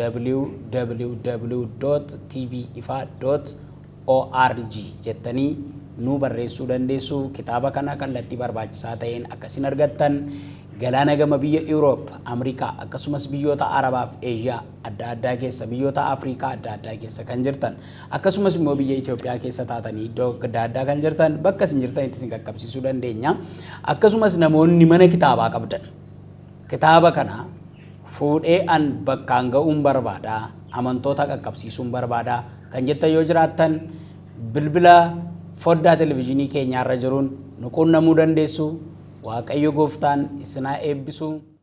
www.tvifa.org jettanii nu barreessuu dandeessu. Kitaaba kana kallattii barbaachisaa ta'een akkasin argattan galaana gama biyya Europe, Ameerikaa, akkasumas biyyoota Arabaaf Eeshiyaa adda addaa keessa, biyyoota Afrikaa adda addaa keessa kan jirtan, akkasumas immoo biyya Itoophiyaa keessa taatanii iddoo adda addaa kan jirtan, bakka isin jirtanitti isin qaqqabsiisuu dandeenya. Akkasumas namoonni mana kitaabaa qabdan, kitaaba kana fuudhee an bakkaan ga'uun barbaada, amantoota qaqqabsiisuun barbaada kan jettan yoo jiraattan, bilbila foddaa televizyiinii keenyaarra jiruun nu quunnamuu dandeessu. Waaqayyo gooftaan isin haa eebbisu.